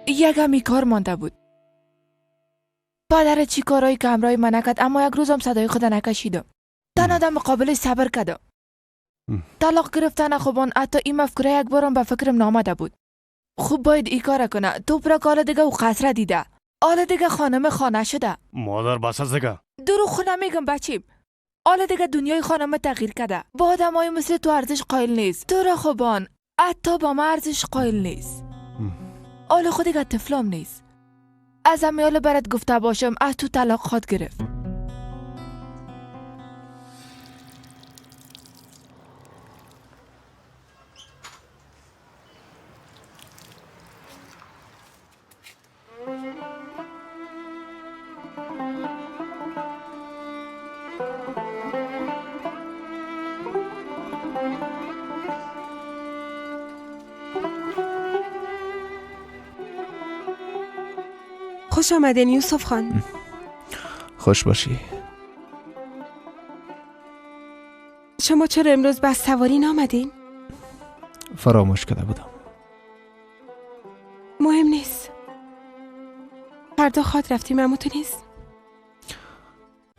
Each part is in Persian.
یک همی کار مانده بود. پدر چی کارایی که همراه من نکرد، اما یک روزم صدای خود نکشیدم. تنها در مقابل صبر کردم. طلاق گرفتن خوبان حتی این مفکوره یک بارم به فکرم نامده بود. خوب باید ای کار کنه. توپراک حالا دیگه او قصره دیده. حالا دیگه خانم خانه شده. مادر بس از دیگه. دروغ خو نمیگم بچیم. حالا دیگه دنیای خانم تغییر کرده. با آدمای مثل تو ارزش قائل نیست. تو را خوبان حتی با من ارزش قائل نیست. حالا خود دیگه طفلام نیست. از امیال برات گفته باشم از تو طلاق خواد گرفت. خوش آمدین یوسف خان. خوش باشی. شما چرا امروز بس سواری نامدین؟ فراموش کرده بودم. مهم نیست. فردا خواد رفتیم اما تو نیست.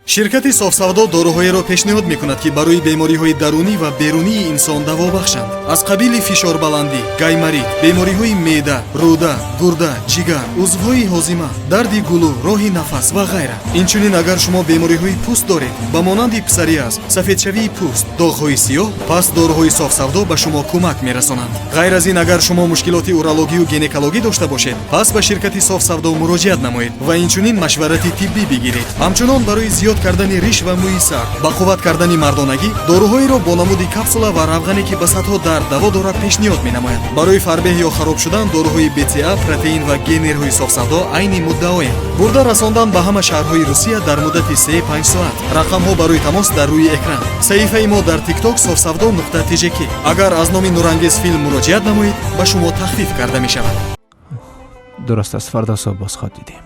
شرکت صاف‌سودا داروهایی را پیشنهاد می‌کند که برای بیماری‌های درونی و بیرونی انسان دوا بخشند. از قبیل فشار بلندی، گایماریت، بیماری‌های معده، روده، گرده، جگر، عضوهای هاضمه، درد گلو، راه نفس و غیره. اینچنین اگر شما بیماری‌های پوست دارید، به مانند پسوریاز، سفیدشوی پوست، داغ‌های سیاه، پس داروهای صاف‌سودا به شما کمک می‌رسانند. غیر از این اگر شما مشکلات اورولوژی و گینکولوژی داشته باشید، پس به شرکت صاف‌سودا مراجعت نمایید و اینچنین مشورت طبی بگیرید. همچنان برای زیاد کردن ریش و موی سر، با قوت کردن مردانگی، داروهایی را با نمود کپسولا و روغنی که به صدها درد دوا دارد پیشنهاد می‌نماید. برای فربه یا خراب شدن داروهای BCA، پروتئین و گینرهای صاف‌سودا عین مدعایند. برده رساندن به همه شهرهای روسیه در مدت 3-5 ساعت. رقم ها برای تماس در روی اکران. صفحه ما در تیک تاک صاف‌سودا.tjk. اگر از نام نورانگیز فیلم مراجعت نمایید به شما تخفیف کرده می شود. درست است، فردا صبح باز خواهد دیدیم.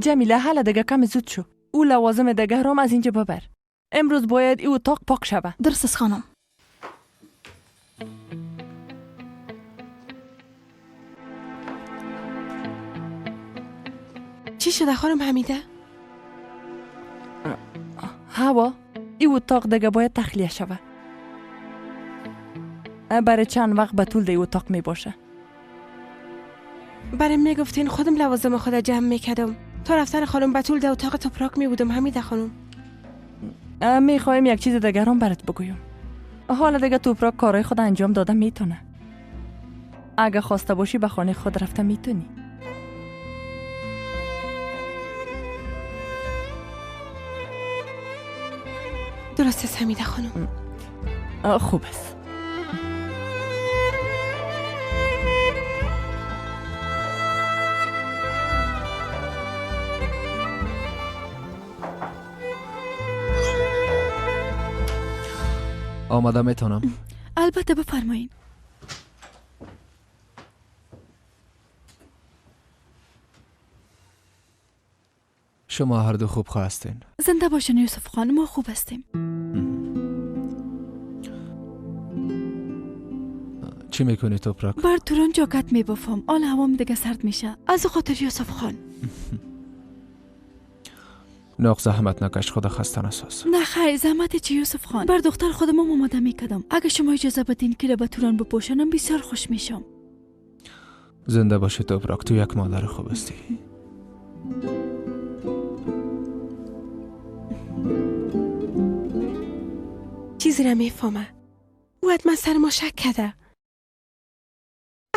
جمیله حالا دیگه کم زود شو. او لوازم دیگه رام از اینجا ببر. امروز باید ای اتاق پاک شوه. درست است خانم. چی شده خانم حمیده؟ هوا ای اتاق دیگه باید تخلیه شوه. برای چند وقت به طول دی اتاق می باشه. برای میگفتین خودم لوازم خود جمع میکردم. تا رفتن خانم بتول در اتاق توپراک می بودم حمیده خانم. میخوایم یک چیز دیگران برات بگویم. حالا دیگه توپراک کارهای خود انجام داده میتونه. اگه خواسته باشی به خانه خود رفته میتونی. درست است حمیده خانم. خوب است. آماده میتونم؟ البته بفرمایید. شما هر دو خوب هستین؟ زنده باشین یوسف خان، ما خوب هستیم. چی میکنی توپراک؟ بر توران جاکت میبافم. حال هوام دیگه سرد میشه. از خاطر یوسف خان. ناق زحمت نکش، خدا خسته نساز. نه خیر، زحمت چی یوسف خان؟ بر دختر خودم آماده میکردم. اگه شما اجازه بدین که به توران بپوشانم بسیار خوش میشم. زنده باشی توپراک، تو یک مادر خوب هستی. چیزی را میفهمه. او حتما سر ما شک کرده.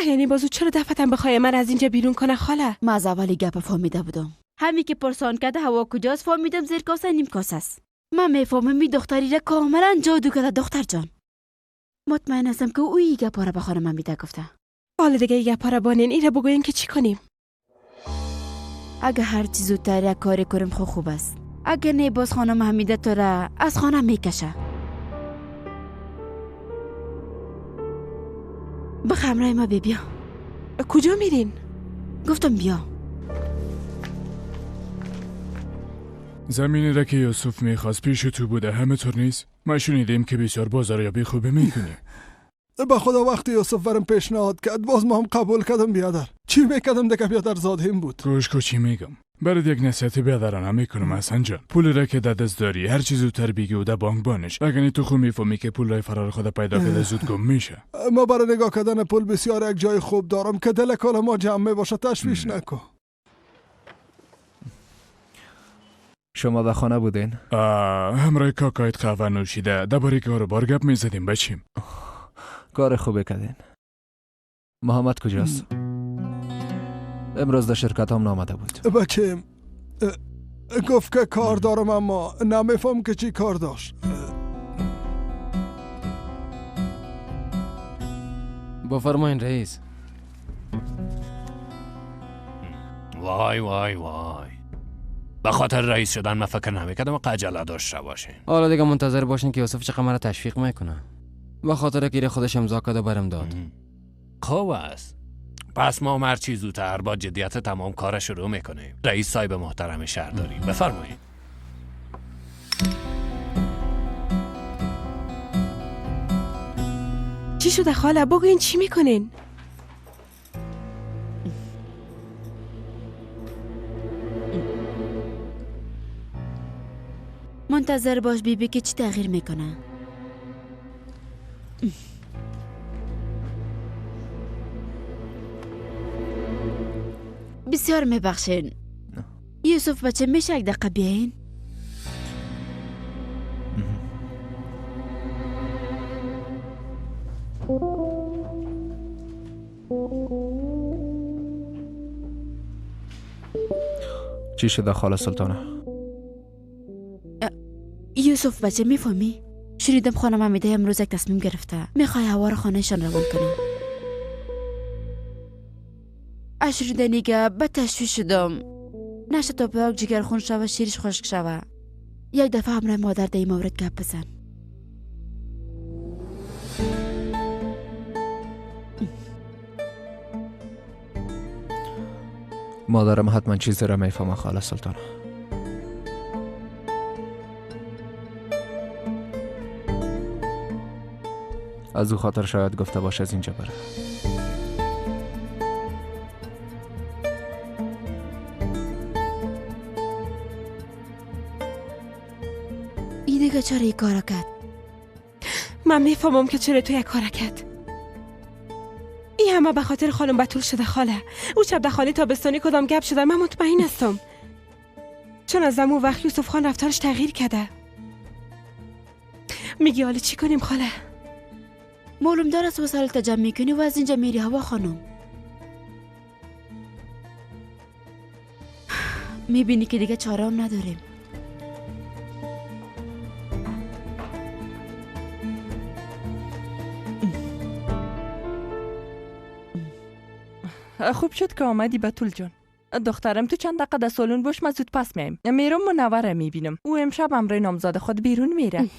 یعنی بازو چرا دفتم بخوای من از اینجا بیرون کنه خاله؟ من از اولی گپ فهمیده بودم. همی که پرسان کرده هوا کجاست فهمیدم زیر کاسه نیم کاسه است. من میفهمم می دختری را کاملا جادو کرده دختر جان. مطمئن هستم که او ای گپا را به خانم حمیده گفته. حالا دیگه ای گپا را بانین، ای را بگوین که چی کنیم؟ اگه هر چیز زودتر یک کاری کنیم خو خوب است. اگه نه باز خانم حمیده تو را از خانه میکشه. بخ همراه ما بیا. کجا میرین؟ گفتم بیا. زمینی را که یوسف میخواست پیش تو بوده، همه طور نیست؟ ما شنیدیم که بسیار بازاریابی خوبی میکنی. به خدا وقتی یوسف برم پیشنهاد کرد باز ما هم قبول کردم بیادر. چی میکردم دیگه بیادر زادیم بود. گوش کو چی میگم. برات یک نصیحت بیادرانه میکنم حسن جان. پول را که در دست داری هر چیز زودتر بگی و در بانک بانش. اگر تو خوب میفهمی که پول رای فرار خود پیدا کرده زود گم میشه. ما برای نگاه کردن پول بسیار یک جای خوب دارم که دل کال ما جمع باشه، تشویش نکن. شما در خانه بودین؟ همراه کاکایت قهوه نوشیده درباره کاروبار گپ میزدیم بچیم. کار خوبی کردین. محمد کجاست؟ امروز در شرکت هم نامده بود. بچیم گفت که کار دارم اما نمیفهم که چی کار داشت. بفرمایین رئیس. وای وای وای، به خاطر رئیس شدن من فکر نمیکردم عجله داشته باشین. حالا دیگه منتظر باشین که یوسف چقدر مرا تشویق میکنه. به خاطر که خودش امضا کرده برم داد. خوب است. پس ما هر چی زودتر با جدیت تمام کار شروع میکنیم. رئیس صاحب محترم شهرداری بفرمایید. چی شده خاله؟ بگوین چی میکنین؟ منتظر باش بیبی که چی تغییر میکنه. بسیار میبخشین یوسف بچه، میشه یک دقیقه بیاین؟ چی شده خاله سلطانه؟ یوسف بچه میفهمی؟ شنیدم خانم حمیده امروز یک تصمیم گرفته، میخوای هوا رو خانهشان روان کنه. از شنیدن گپ به تشویش شدم. نشه تا پاک جگر خون شوه، شیرش خشک شوه. یک دفعه همراه مادر در این مورد گپ بزن. مادرم حتما چیزی را میفهمه خاله سلطانه. از او خاطر شاید گفته باشه از اینجا بره. این دیگه چرا این کارا کرد؟ من میفهمم که چرا تو یک کارا کرد. این همه به خاطر خانم بتول شده خاله. او شب در خانه تابستانی کدام گپ شده، من مطمئن هستم. چون از امو وقت یوسف خان رفتارش تغییر کرده. میگی حالا چی کنیم خاله؟ معلوم دار است وسایل جمع میکنی و از اینجا میری هوا خانم. میبینی که دیگه چاره هم نداریم. خوب شد که آمدی بتول جان. دخترم تو چند دقیقه در سالن باش، من زود پس میایم. میرم منوره میبینم. او امشب امرای نامزاد خود بیرون میره.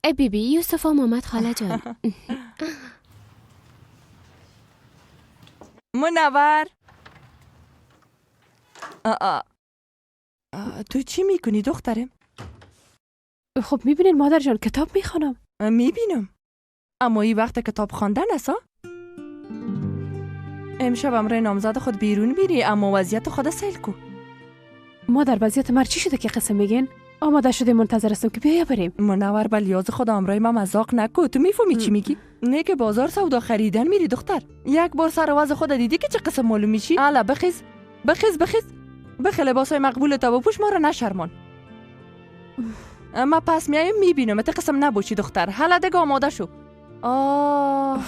ای بی بی یوسف هم آمد خاله جان. منور تو چی میکنی دخترم؟ خب میبینین مادر جان کتاب میخوانم. میبینم اما این وقت کتاب خواندن است. امشب امرای نامزاد خود بیرون میری اما وضعیت خود سیل کو. مادر وضعیت مر چی شده که قسم میگین؟ آماده شده منتظر هستم که بیا بریم. منور بلیاز خود امرای ما مذاق نکو. تو میفهمی چی میگی؟ نه که بازار سودا خریدن میری دختر. یک بار سر وضع خود دیدی که چه قسم معلوم میشی؟ الا بخیز بخیز بخیز بخ لباسای مقبول تا بپوش، ما رو نشرمان. ما پس میایم میبینم ته قسم نباشی دختر. حالا دیگه آماده شو. آه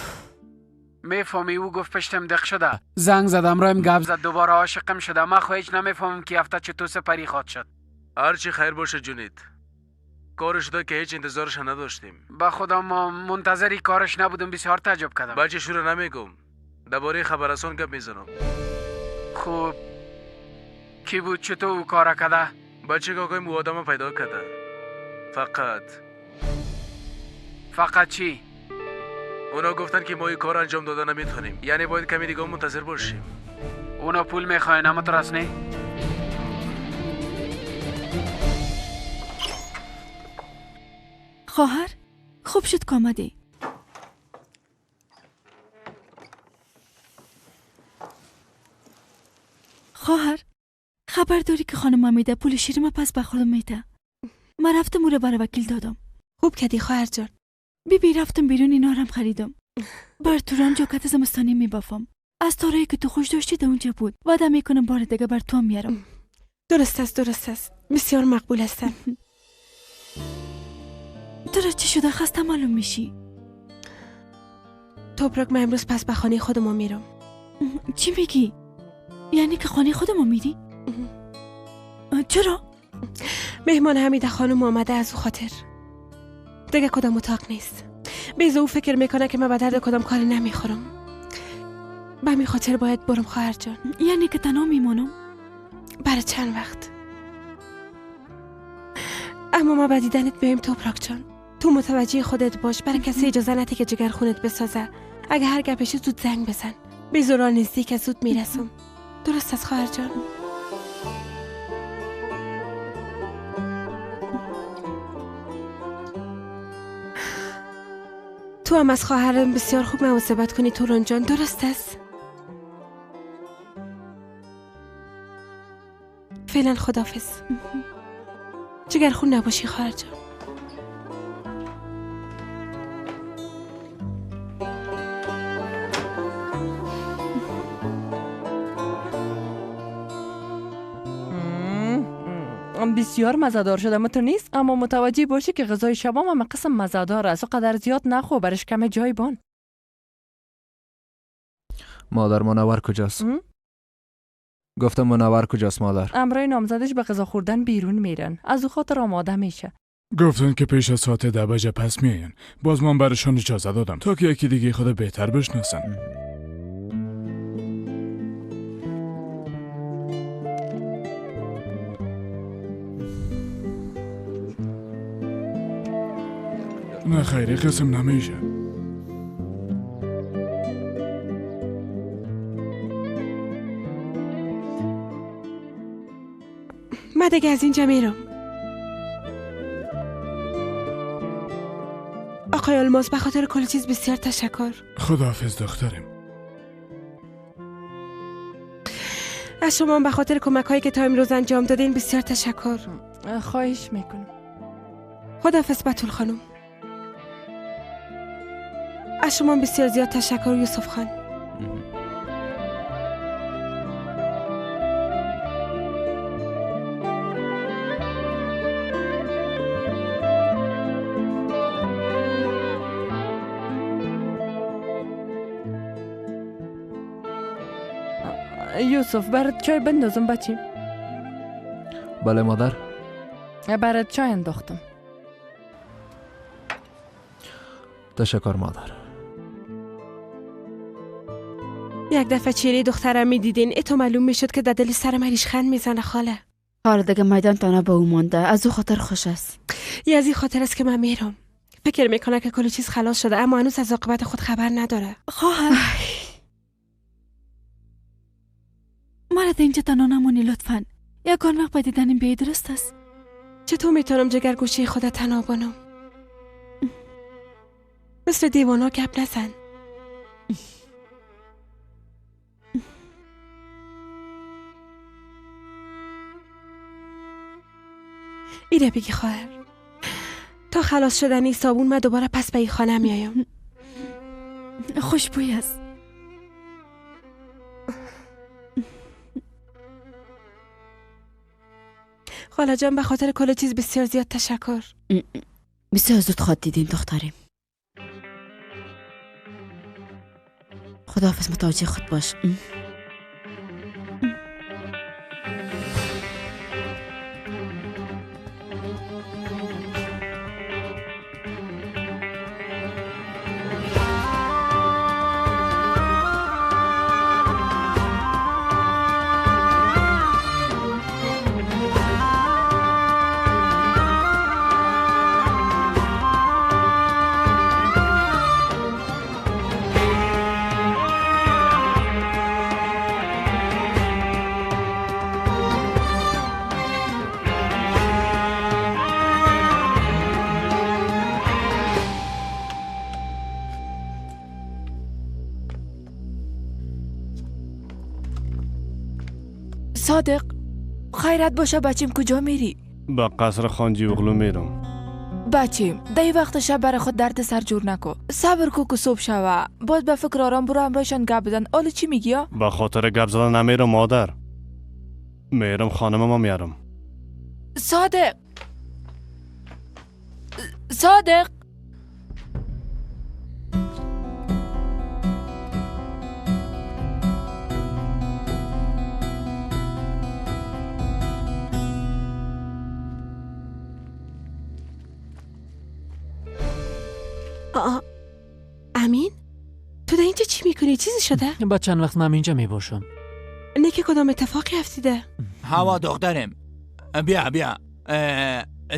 میفهمی او گفت پشتم دق شده، زنگ زدم رایم گپ زد، دوباره عاشقم شده. من خو هیچ نمیفهمم که هفته چطور سپری خواد شد. هرچی خیر باشه جونید، کارش شده که هیچ انتظارش نداشتیم. با خدا ما منتظری کارش نبودم، بسیار تعجب کردم. بچه شورا نمیگم، درباره خبرسان گپ میزنم. خوب کی بود چطور او کار کرده؟ بچه کاکایم او آدم پیدا کرده. فقط چی؟ اونا گفتن که ما این کار انجام داده نمیتونیم، یعنی باید کمی دیگه منتظر باشیم. اونا پول میخواین اما ترس نه. خواهر خوب شد که آمدی. خواهر خبر داری که خانم حمیده پول شیر ما پس به خودم میده. من رفتم او را برای وکیل دادم. خوب کردی خواهر جان. بی رفتم بیرون اینا رم خریدم. بر توران جاکت زمستانی میبافم. از تارایی که تو خوش داشتی در اونجا بود. وعده میکنم بار دیگه بر تو میارم. درست است درست است. بسیار مقبول هستن. تو را چی شده؟ خسته معلوم میشی. توپراک من امروز پس به خانه خودم میرم. چی میگی؟ یعنی که خانه خودم میری؟ چرا؟ مهمان حمیده خانم آمده، از او خاطر دیگه کدام اتاق نیست. بیزو او فکر میکنه که من به درد کدام کاری نمیخورم. به همین خاطر باید برم خواهر جان. یعنی که تنها میمانم؟ برای چند وقت. اما ما به دیدنت میایم توپراک جان. تو متوجه خودت باش، برای کسی اجازه نده که جگر خونت بسازه. اگه هر گپشی زود زنگ بزن. بیزو نزدیک زود میرسم. درست از خواهر جان؟ تو هم از خواهرم بسیار خوب مواظبت کنی توران جان، درست است؟ فعلا خداحافظ. جگر خون نباشی خواهر جان. بسیار مزه‌دار شده تو نیست، اما متوجه باشی که غذای شبام هم قسم مزه‌دار است و قدر زیاد نخو، برش کم جای بان. مادر منور کجاست؟ گفتم منور کجاست مادر؟ امرای نامزدش به غذا خوردن بیرون میرن، از او خاطر آماده میشه. گفتن که پیش از ساعت 10 بجه پس میاین. باز من برشان اجازه دادم تا که یکی دیگه خود بهتر بشناسن. نه خیلی قسم نمیشه. من دیگه از اینجا میرم. آقای الماس به خاطر کل چیز بسیار تشکر. خداحافظ دخترم. از شما هم به خاطر کمک هایی که تا امروز انجام دادین بسیار تشکر. خواهش میکنم. خداحافظ بتول خانم. از شما بسیار زیاد تشکر یوسف خان. یوسف برات چای بندازم بچیم؟ بله مادر. برات چای انداختم. تشکر مادر. یک دفعه چهره دخترم میدیدین اتو معلوم میشد که در دل سر من ریشخند میزنه خاله. حالا دیگه میدان تنها به او مانده، از او خاطر خوش است. یه از این خاطر است که من میرم. فکر میکنه که کل چیز خلاص شده، اما هنوز از عاقبت خود خبر نداره. خواهر مرا اینجا تنها نمونی لطفاً. یکان وقت به دیدنم بیای، درست است؟ چطور میتونم جگر گوشه خودت تنها بانم؟ مثل دیوانا گپ نزن. ایره بگی خواهر، تا خلاص شدن این صابون من دوباره پس به این خانه میایم. خوشبوی است. خاله جان به خاطر کل چیز بسیار زیاد تشکر. بسیار زود خواد دیدیم دختریم. خداحافظ، متوجه خود باش. صادق خیرت باشه بچیم، کجا میری؟ به قصر خانجی اغلو میرم. بچیم دی وقت شب برای خود درد سر جور نکو، صبر کو که صبح شوه، باز به فکر آرام برو همراهشان گپ بزن. حالا چی میگی؟ به خاطر گپ زدن نمیرم مادر، میرم خانمم میارم. صادق صادق امین تو در اینجا چی میکنی؟ چیزی شده؟ با چند وقت من اینجا میباشم. نه که کدام اتفاقی افتیده؟ هوا دخترم بیا بیا،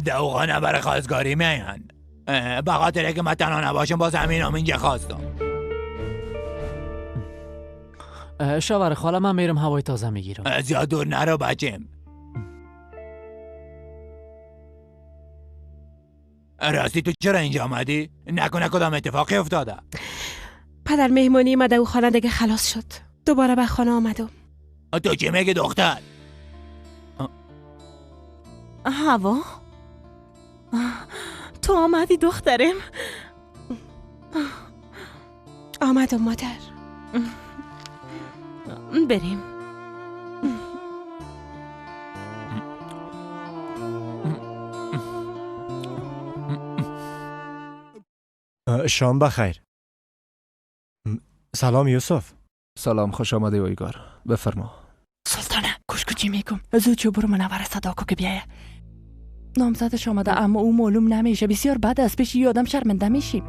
دوغانه برای خواستگاری میان. به خاطر که من تنها نباشم باز امینم اینجا خواستم. شوهر خاله من میرم هوای تازه میگیرم. زیاد دور نرو بچم. راستی تو چرا اینجا آمدی؟ نکنه کدام اتفاقی افتاده؟ پدر مهمانی ما در خانه دیگه خلاص شد، دوباره به خانه آمدم. تو چی میگی دختر؟ هوا تو آمدی دخترم؟ آمدم مادر. بریم. شام بخیر. سلام یوسف. سلام، خوش آمدی اویگار. بفرما. سلطانه گوش کو چی میگم، زود شو برو منور صدا کو که بیایه. نامزدش آمده اما او معلوم نمیشه، بسیار بد است، پیش یادم شرمنده میشیم.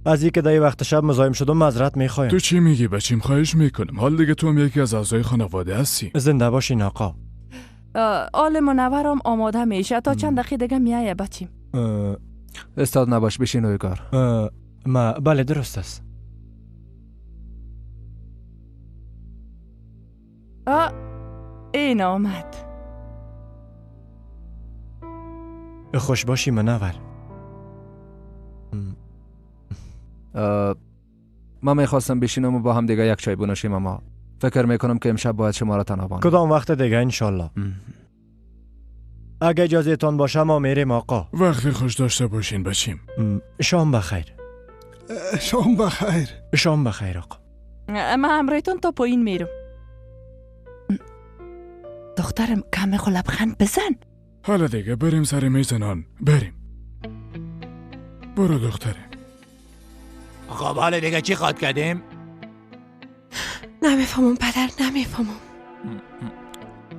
از اینکه در وقت شب مزاحم شدم معذرت میخوایم. تو چی میگی بچیم؟ خواهش میکنم، حال دیگه تو هم یکی از اعضای خانواده هستی. زنده باشین آقا. آل منورم آماده میشه، تا چند دقیقه دیگه میایه بچیم. استاد نباش، بشین اویگار. ما بله درست است. این آمد. خوش باشی منور. من میخواستم بشینم و با هم دیگه یک چای بنوشیم، اما فکر میکنم که امشب باید شما را تنها بانم. کدام وقت دیگه انشالله. اگه اجازه تان باشه ما میریم آقا. وقتی خوش داشته باشین بچیم. شام بخیر. شام بخیر. شام بخیر آقا. من همراهتون تا پایین میرم. دخترم کم خو لبخند بزن. حالا دیگه بریم سر میز نان، بریم. برو دخترم. خب حالا دیگه چی خواد کردیم؟ نمیفهمم پدر، نمیفهمم.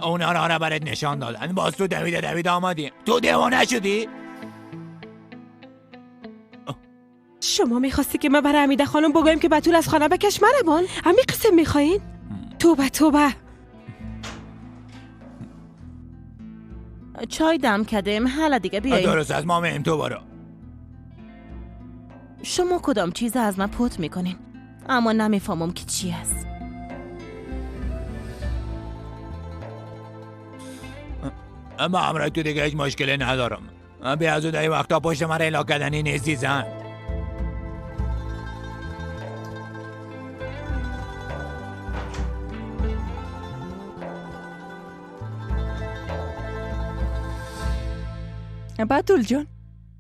اونا را برات نشان دادن، باز تو دویده دویده آمدی. تو دیوانه شدی؟ شما میخواستی که من برای امیده خانم بگویم که بتول از خانه بکش مربان؟ همی قسم میخواین؟ توبه توبه. چای دم کردیم، حالا دیگه بیاییم. درست از ما میم تو برو. شما کدام چیز از من پوت میکنین، اما نمیفهمم که چی است. اما همراه تو دیگه هیچ مشکلی ندارم. بیا از اون وقتا پشت من الا کردنی نیستی زن. بتول جان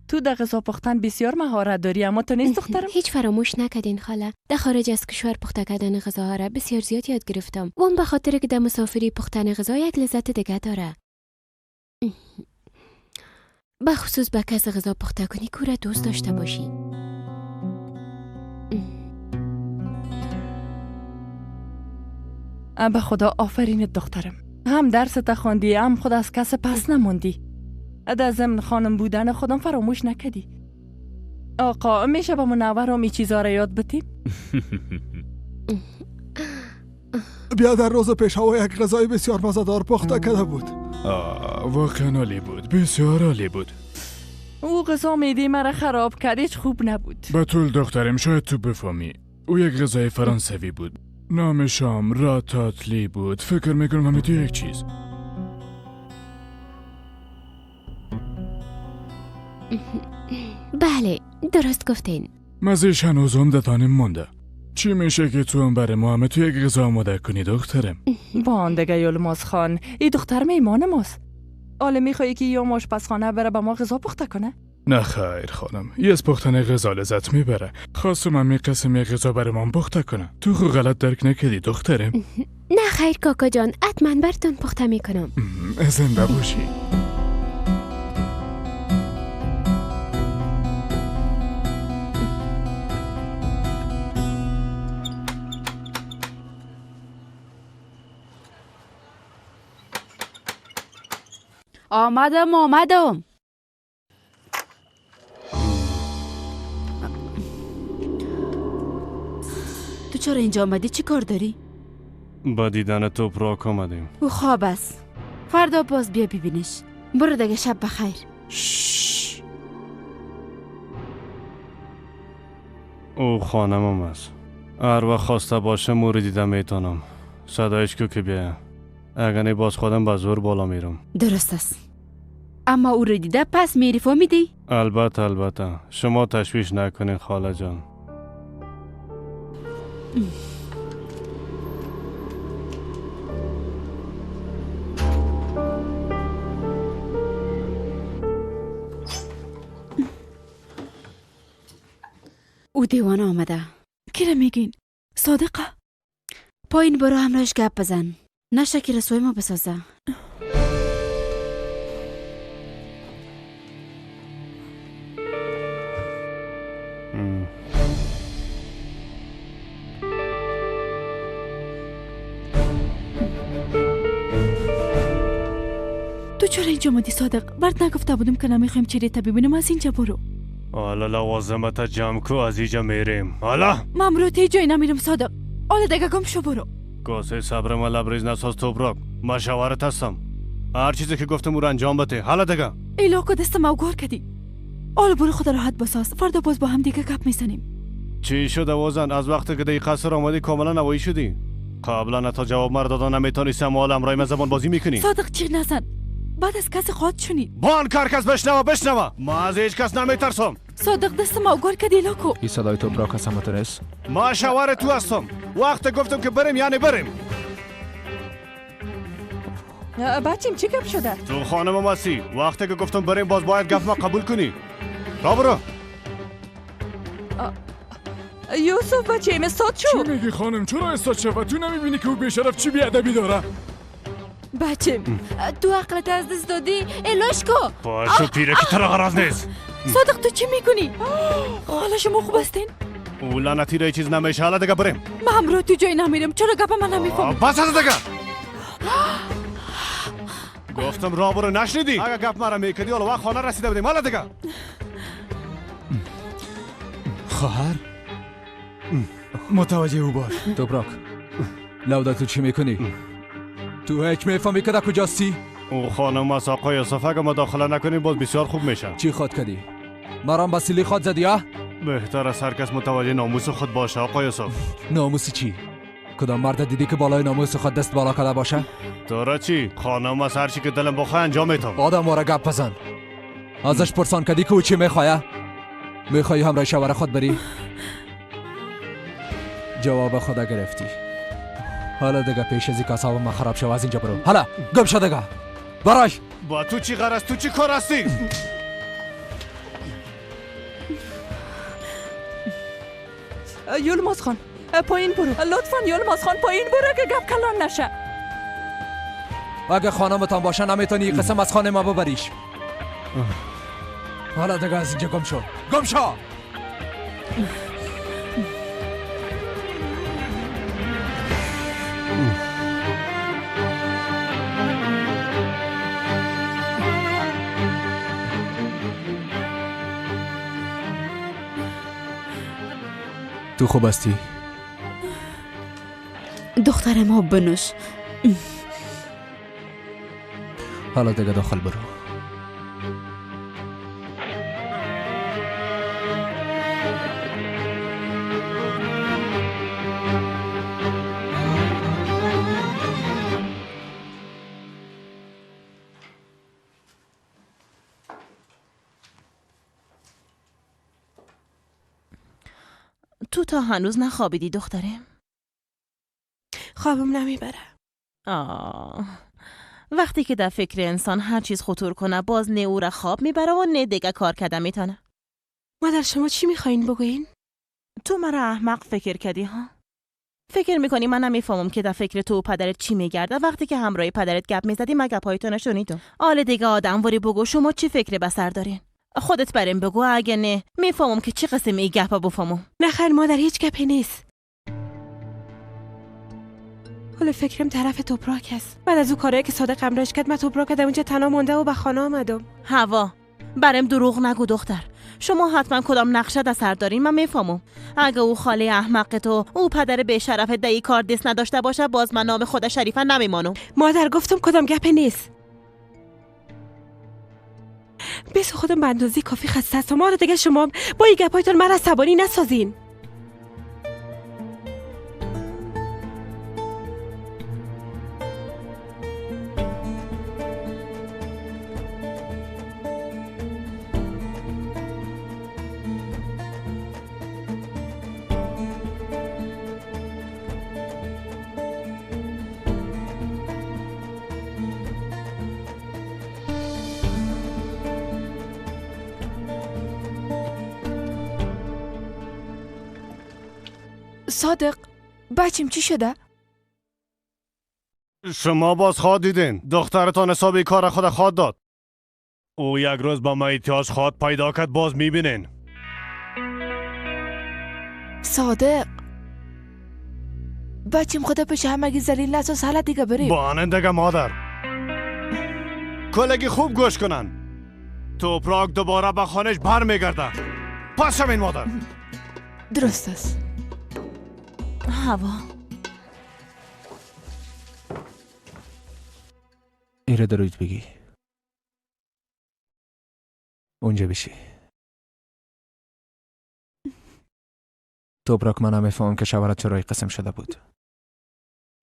تو در غذا پختن بسیار مهارت داری، اما تو نیست دخترم. هیچ فراموش نکردین خاله، در خارج از کشور پخته کردن غذاها را بسیار زیاد یاد گرفتم و اون به خاطر که در مسافری پختن غذا یک لذت دیگه داره. به خصوص به کس غذا پخته کنی که را دوست داشته باشی. به خدا آفرینت دخترم، هم درست خواندی هم خود از کس پس نماندی. در ضمن خانم بودن خودم فراموش نکردی. آقا میشه به منورم این چیزا را یاد بدیم؟ بیا در روز پیش هوا یک غذای بسیار مزه‌دار پخته کرده بود. واقعا عالی بود، بسیار عالی بود. او غذا معده مرا خراب کرد، هیچ خوب نبود. بتول دخترم شاید تو بفهمی، او یک غذای فرانسوی بود، نام شام راتاتلی بود. فکر میکنم همه تو یک چیز. بله درست گفتین. مزهش هنوز هم دهانم مانده. چی میشه که تو هم برای ما تو یک غذا آماده کنی دخترم؟ باندگه یلماز خان، ای دختر میمان ماست. حالا میخوایی که یا آشپزخانه بره به ما غذا پخته کنه؟ نه خیر خانم، ای از پختن غذا لذت میبره. خواستم می قسم یک غذا برای ما پخته کنه. تو خو غلط درک نکردی دخترم. نه خیر کاکا جان، حتما براتون پخته میکنم. زنده باشی. آمدم آمدم. تو چرا اینجا آمدی؟ چی کار داری؟ با دیدن توپراک آمدیم. او خواب است. فردا باز بیا ببینش. برو دیگه، شب بخیر. او خانمم است. هر وقت خواسته باشه مو دیده میتونم. صدایش کو که بیا. اگر نه باز خودم به زور بالا میرم. درست است. اما او رو دیده پس میری، فهمیدی؟ البته البته، شما تشویش نکنین خاله جان. او دیوانه آمده. کی را میگین؟ صادقه؟ پایین برو همراهش گپ بزن. نشه که رسوی ما بسازه. تو چرا اینجا آمدی صادق؟ برات نگفته بودم که نمیخوایم چهره ببینم؟ از اینجا برو. حالا لوازمت جمع کو، از اینجا میریم. حالا من امروز هیچ جای نمیرم صادق. حالا دیگه گم شو برو. کاسه صبر من لبریز نساز توپراک. من شوهرت هستم. هر چیزی که گفتم او رو انجام بده. حالا دیگه ایلاکو دستم اوگار کردی. حالا برو خود راحت بساز. فردا باز با هم دیگه گپ میزنیم. چی شده وزن؟ از وقتی که دی قصر آمدی کاملا نوایی شدی. قبلا تا جواب مرا دادن نمیتونی، حالا امرای من زبان بازی میکنی. صادق چیغ نزن. بعد از کسی خواهد شنید. بان کار کس بشنوه بشنوه. ما از هیچ کس نمیترسم. صادق دستم اوگار کردی ایلاکو. این صدای توپراک هست مترس؟ ما شوهر تو هستم. وقت گفتم که بریم یعنی بریم. بچیم چی گپ شده؟ تو خانم ماسی وقتی که گفتم بریم باز باید گپ ما قبول کنی. را برو. یوسف بچیم استاد شو. چی میگی خانم؟ چرا استاد شو؟ تو نمیبینی که او بیشرف چی بیادبی داره؟ بچیم تو عقلت از دست دادی. الاش کو. باشو پیره که ترا غرض نیست. صادق تو چی میکنی؟ حالا شما خوب هستین؟ او لعنتی را چیز نمیشه. حالا دیگه بریم. من همراه تو جای نمیرم. چرا گپ من نمیفهمی؟ بس از دیگه. گفتم راه برو نشنیدی؟ اگه گپ مرا میکردی حالا وقت خانه رسیده بودیم. حالا دیگه. خواهر متوجه او باش. توپراک لودا تو چی میکنی؟ تو هیچ میفهمی که در کجاستی؟ او خانم از آقای یوسف اگه مداخله نکنیم باز بسیار خوب میشه. چی خواد کردی؟ مرام با سیلی خواد زدی ها؟ بهتر از هر کس متوجه ناموس خود باشه آقای یوسف. ناموس چی؟ کدام مرد دیدی که بالای ناموس خود دست بالا کرده باشه؟ داره چی؟ خانم از هر چی که دلم بخواه انجام میتم. آدم واره گپ بزن. ازش پرسان کردی که او چی میخواه؟ میخوای همراه شوهر خود بری؟ جواب خدا گرفتی. حالا دیگه پیش از اینکه اعصاب ما خراب شو از اینجا برو. حالا گم شو دیگه. براش. با تو چی غرض؟ تو چی کار هستی؟ یلماز خان پایین برو لطفا. یلماز خان پایین برو که گپ کلان نشه. اگه خانمتان باشه نمیتونی قسم از خانه ما ببریش. حالا دیگه از اینجا گم شو. گم شو. تو خوب هستی؟ دخترم آب بنوش. حالا دیگه داخل برو. تو تا هنوز نخوابیدی دختره؟ خوابم نمیبره. آه، وقتی که در فکر انسان هر چیز خطور کنه باز نه او را خواب میبره و نه دیگه کار کردن میتونه. مادر شما چی میخواین بگوین؟ تو مرا احمق فکر کردی ها؟ فکر میکنی من نمیفهمم که در فکر تو و پدرت چی میگرده؟ وقتی که همراه پدرت گپ میزدی من گپایتو نشنیدم. آل دیگه آدم واری بگو شما چی فکر به سر دارین؟ خودت بریم بگو، اگه نه میفهمم که چی قسم این گپا بفهمم. نه خیر مادر، هیچ گپی نیست. حالا فکرم طرف توپراک است. بعد از او کارایی که صادق امرش کرد من توپراک در اونجا تنها مونده و به خانه آمدم. هوا برم دروغ نگو دختر. شما حتما کدام نقشه در سر دارین، من میفهمم. اگه او خاله احمق تو او پدر به شرف دایی کار دست نداشته باشه باز من نام خدا شریفه نمیمانم. مادر گفتم کدام گپ نیست. بس خودم به اندازه کافی خسته هستم. ما دیگه شما با این گپایتون من عصبانی نسازین. صادق بچیم چی شده؟ شما باز خواد دیدین دخترتان حساب کار خود خواد داد. او یک روز با ما احتیاج خواد پیدا کرد باز میبینین. صادق بچیم خدا پیش همگی ذلیل نساز. حالا دیگه بریم. با دیگه مادر کلگی خوب گوش کنن. توپراک دوباره به خانهش بر میگرده. پس این مادر درست است. هوا ایره دروید بگی اونجا بشی. توپراک من نمیفهمم که شوهرت چرا این قسم شده بود.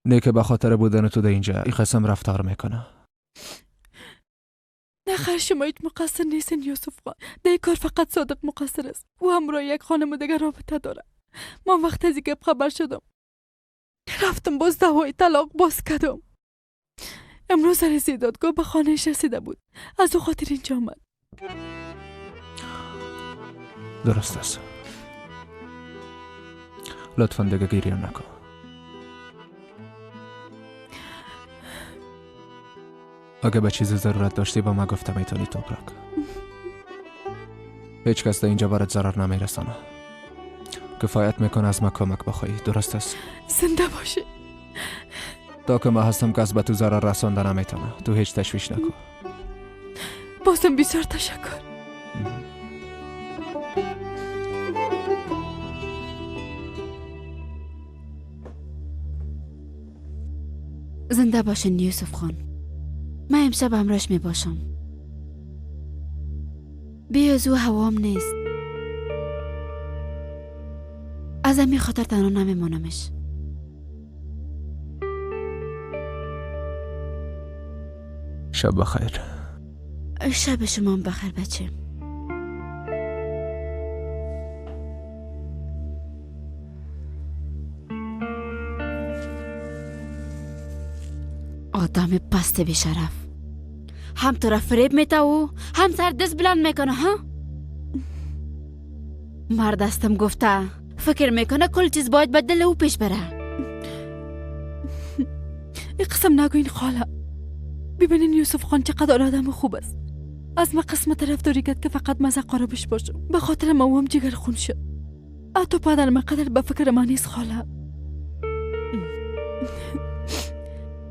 نه که به خاطر بودن تو در اینجا این قسم رفتار میکنه. نه خیر شما هیچ مقصر نیستین یوسف خان. در این کار فقط صادق مقصر است. او همراه یک خانم دیگر رابطه داره. من وقت از این خبر شدم رفتم باز دوای طلاق باز کردم. امروز رئیس دادگاه به خانهش رسیده بود، از او خاطر اینجا آمد. درست است. لطفا دیگه گریه نکن. اگه به چیز ضرورت داشتی با ما گفته میتونی توپراک. هیچ کس در اینجا برات ضرر نمیرسانه. کفایت میکنه از ما کمک بخواهی. درست است؟ زنده باشه. تا که ما هستم کس به تو ضرر رسانده نمیتونه. تو هیچ تشویش نکن. بازم بسیار تشکر. زنده باشین یوسف خان. من امشب همراهش می باشم. بی از او هوام نیست. از همین خاطر تنها نمیمانمش. شب بخیر. شب شما بخیر بچه. آدم پست بیشرف، هم تو را فریب میته و هم سر دست بلند میکنه. ها مرد هستم گفته فکر میکنه کل چیز باید به دل او پیش بره. این قسم نگوین خاله. ببینین یوسف خان چقدر آدم خوب است. از ما قسم طرفداری کرد که فقط مزه قربش باشم. به خاطر ما هم جگر خون شد. حتی پدر ما قدر به فکر ما نیست خاله.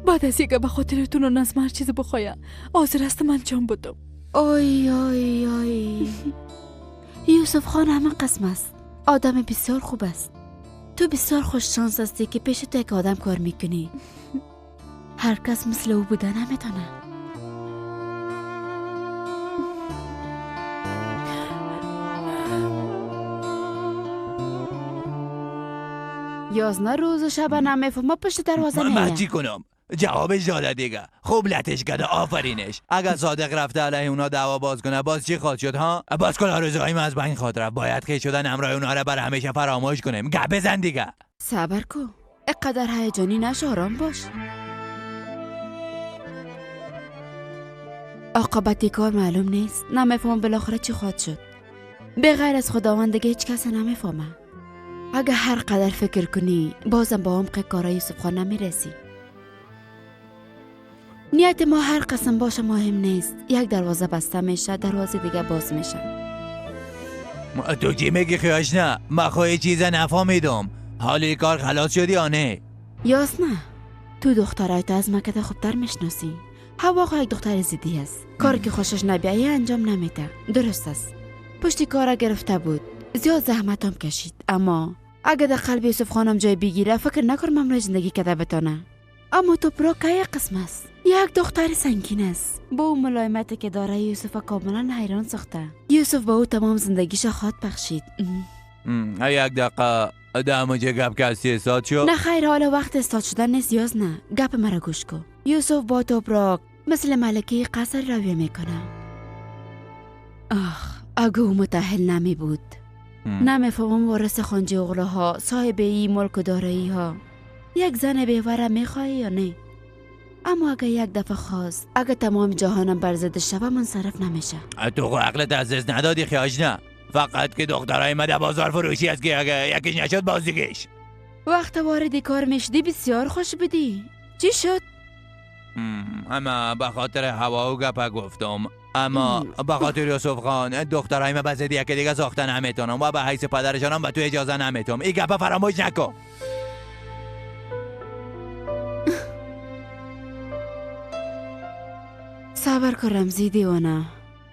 بعد از اینکه به خاطرتون و نظم هر چیز بخواید حاضر هستم انجام بدم. آی آی آی یوسف خان همه قسم است. آدم بسیار خوب است. تو بسیار خوش شانس هستی که پیش تو یک آدم کار میکنی. هر کس مثل او بوده نمیتونه. 11 روز و شب نمیفهمم پشت دروازه میاد. من چی کنم؟ جوابش داده دیگه. خوب لتش کرده، آفرینش. اگر صادق رفته علیه اونا دعوا باز کنه باز چی خواهد شد ها؟ باز کل آرزوهایم از بین خواهد رفت. باید خیش شدن همراه اونا را برای همیشه فراموش کنیم. گپ بزن دیگه. صبر کو، اقدر هیجانی نش، آرام باش. عاقبت کار معلوم نیست. نمیفهمم بالاخره چی خواهد شد. به غیر از خداوند دیگه هیچ کس نمیفهمه. اگه هر قدر فکر کنی بازم با عمق کارای یوسف خان نمیرسی. نیت ما هر قسم باشه مهم نیست. یک دروازه بسته میشه، دروازه دیگه باز میشه. تو چی میگی خیاش؟ نه من خواهی چیز نفهمیدم. حالی کار خلاص شدی یا نه؟ یاس نه، تو دخترای تو از مکده خوبتر میشناسی. هوا خو یک دختر زیدی است. کاری که خوشش نبیایه انجام نمیده. درست است، پشت کار گرفته بود، زیاد زحمت هم کشید. اما اگه در قلب یوسف خانم جای بگیره فکر نکنم امروز زندگی کده بتانه. اما توپراک یک قسم است، یک دختر سنگین است. با او ملایمتی که داره یوسف کاملا حیران ساخته. یوسف با او تمام زندگیش خواهد بخشید. یک دقیقه دموجه گپ کسی استاد شد؟ نه خیر، حالا وقت استاد شدن نیست. یاز نه، گپ مرا گوش کن. یوسف با توپراک مثل ملکه قصر رویه میکنه. آخ اگه او متأهل نمی بود. نمیفهمم وارث خانجی اغلاها، صاحب ای ملک و دارایی ها، یک زن بیوه میخوای یا نه؟ اما اگه یک دفعه خواست، اگه تمام جهانم بر ضد شوه منصرف نمیشه. تو خو عقلت از دست ندادی خیاش؟ نه فقط که دخترای ما در بازار فروشی است که اگه یکیش نشد باز دیگهش. وقت وارد کار میشدی بسیار خوش بدی. چی شد؟ اما به خاطر هوا و گپه گفتم. اما به خاطر یوسف خان دخترای ما به ضد یکی دیگه ساخته نمیتونم و به حیث پدرشانم به تو اجازه نمیتونم. این گپه فراموش نکن. صبر کن رمزی دیوانه،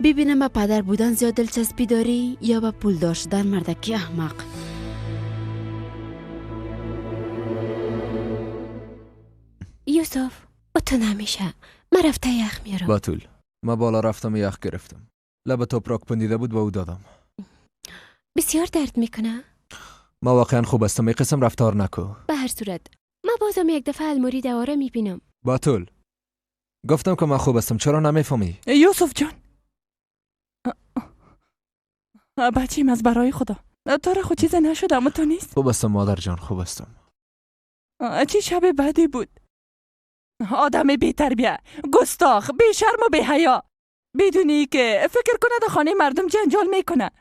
ببینم به پدر بودن زیاد دلچسپی داری یا به پولدار شدن. مردکی احمق. یوسف تو نمیشه، من رفته یخ میارم. باتول ما بالا رفتم یخ گرفتم. لب توپراک پندیده بود به او دادم. بسیار درد میکنه. ما واقعا خوب هستم، این قسم رفتار نکو. به هر صورت ما بازم یک دفعه الموری دواره میبینم. باتول گفتم که من خوب هستم، چرا نمیفهمی؟ یوسف جان بچیم از برای خدا تو را خود چیز نشد اما تو نیست. خوب هستم مادر جان، خوب هستم. چی شب بدی بود. آدم بی تربیه، گستاخ، بی شرم و بی حیا، بدونی که فکر کنه در خانه مردم جنجال میکنه.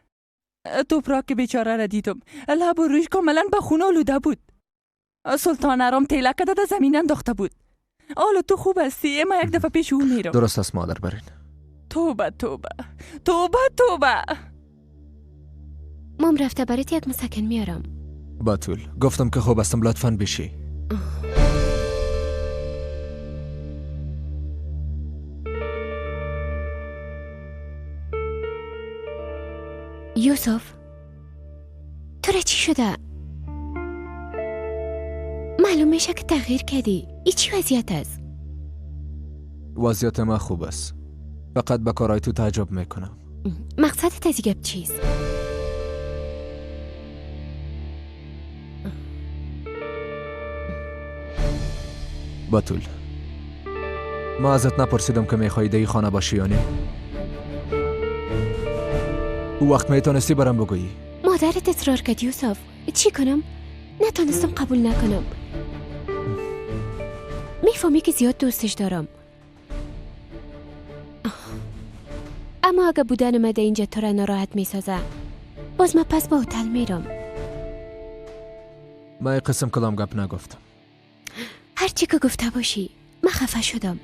توپراک بیچاره را دیدم، لب و رویش کاملا به خون آلوده بود. سلطان آرام تیله کده در زمین انداخته بود. حالا تو خوب هستی؟ ما یک دفعه پیش او میرم. درست است مادر، برین. توبه توبه توبه توبه. مام رفته برات یک مسکن میارم. باتول گفتم که خوب هستم، لطفاً بشی. یوسف تو را چی شده؟ معلوم میشه که تغییر کردی. ای چی وضعیت است؟ وضعیت ما خوب است، فقط به کارهای تو تعجب میکنم. مقصدت از گپ چیست؟ باتول ما ازت نپرسیدم که میخوایی در خانه باشی یا نه. او وقت میتونستی برام بگویی. مادرت اصرار کرد یوسف. چی کنم؟ نتونستم قبول نکنم. میفهمی که زیاد دوستش دارم، اما اگه بودن من در اینجا تو را ناراحت میسازه باز من پس به هتل میرم. من این قسم کلام گپ نگفتم. هرچی که گفته باشی من خفه شدم.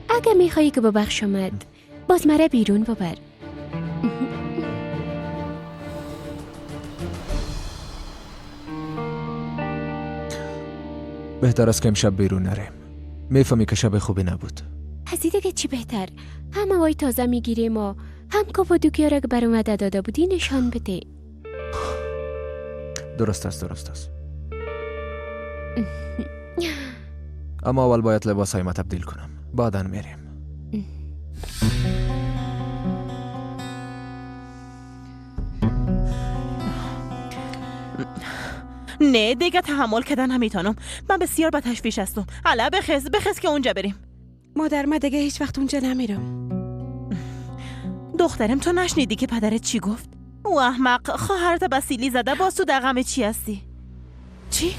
اگه میخوایی که ببخشمت باز مرا بیرون ببر. بهتر است که امشب بیرون نریم. میفهمی که شب خوبی نبود. از دیگه چی بهتر؟ هم هوای تازه میگیریم و هم کاپادوکیا را که برام وعده داده بودی نشان بده. درست است، درست است. اما اول باید لباسهای ما تبدیل کنم، بعدا میریم. نه دیگه تحمل کردن نمیتونم. من بسیار به تشویش هستم. حالا بخز بخز که اونجا بریم. مادر من دیگه هیچ وقت اونجا نمیرم. دخترم تو نشنیدی که پدرت چی گفت؟ او احمق خواهرت به سیلی زده، باز تو در غم چی هستی؟ چی؟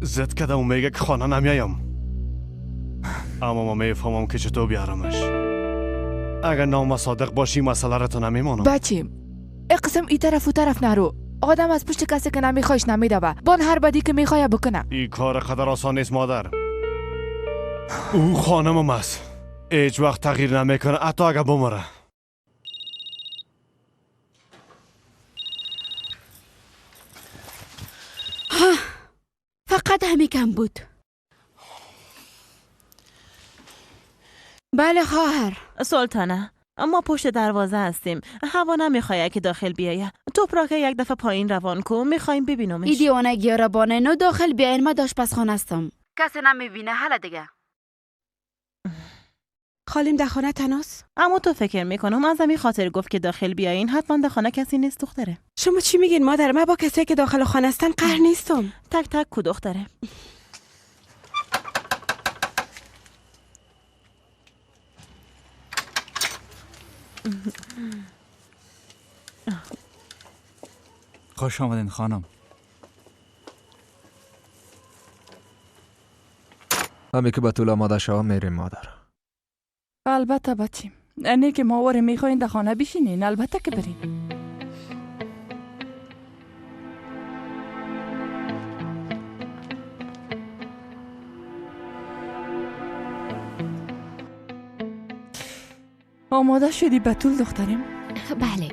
زد کردم و میگه که خانه نمیایم، اما ما میفهمم که چطور بیارمش. اگر نام صادق باشی مسئله را تو نمیمانم. بچیم اقسم ای طرف و طرف نرو. آدم از پشت کسی که نمیخوایش نمیدوه. بان هر بدی که میخواه بکنه. این کار قدر آسان نیست مادر. او خانمم است، هیچ وقت تغییر نمیکنه حتی اگر بمره. فقط همی کم بود. بله خواهر. سلطانه ما پشت دروازه هستیم. هوا نمیخواه که داخل بیایه. توپراک یک دفعه پایین روان کن، میخوایم ببینمش. ای دیوانگی را بانه نو داخل بیاین، ما آشپزخانه هستم. کسی نمیبینه. حالا دیگه خالیم در خانه تناس. اما تو فکر میکنم از همین خاطر گفت که داخل بیاین، حتما در خانه کسی نیست دختره. شما چی میگین مادر؟ من با کسی که داخل خانه هستن قهر نیستم. تک تک کو دختره. خوش آمدین خانم. همی که به طول آماده شوم میریم مادر. البته بچیم، نه که ما واره میخواین در خانه بشینین، البته که برین. آماده شدی بتول دختریم؟ بله.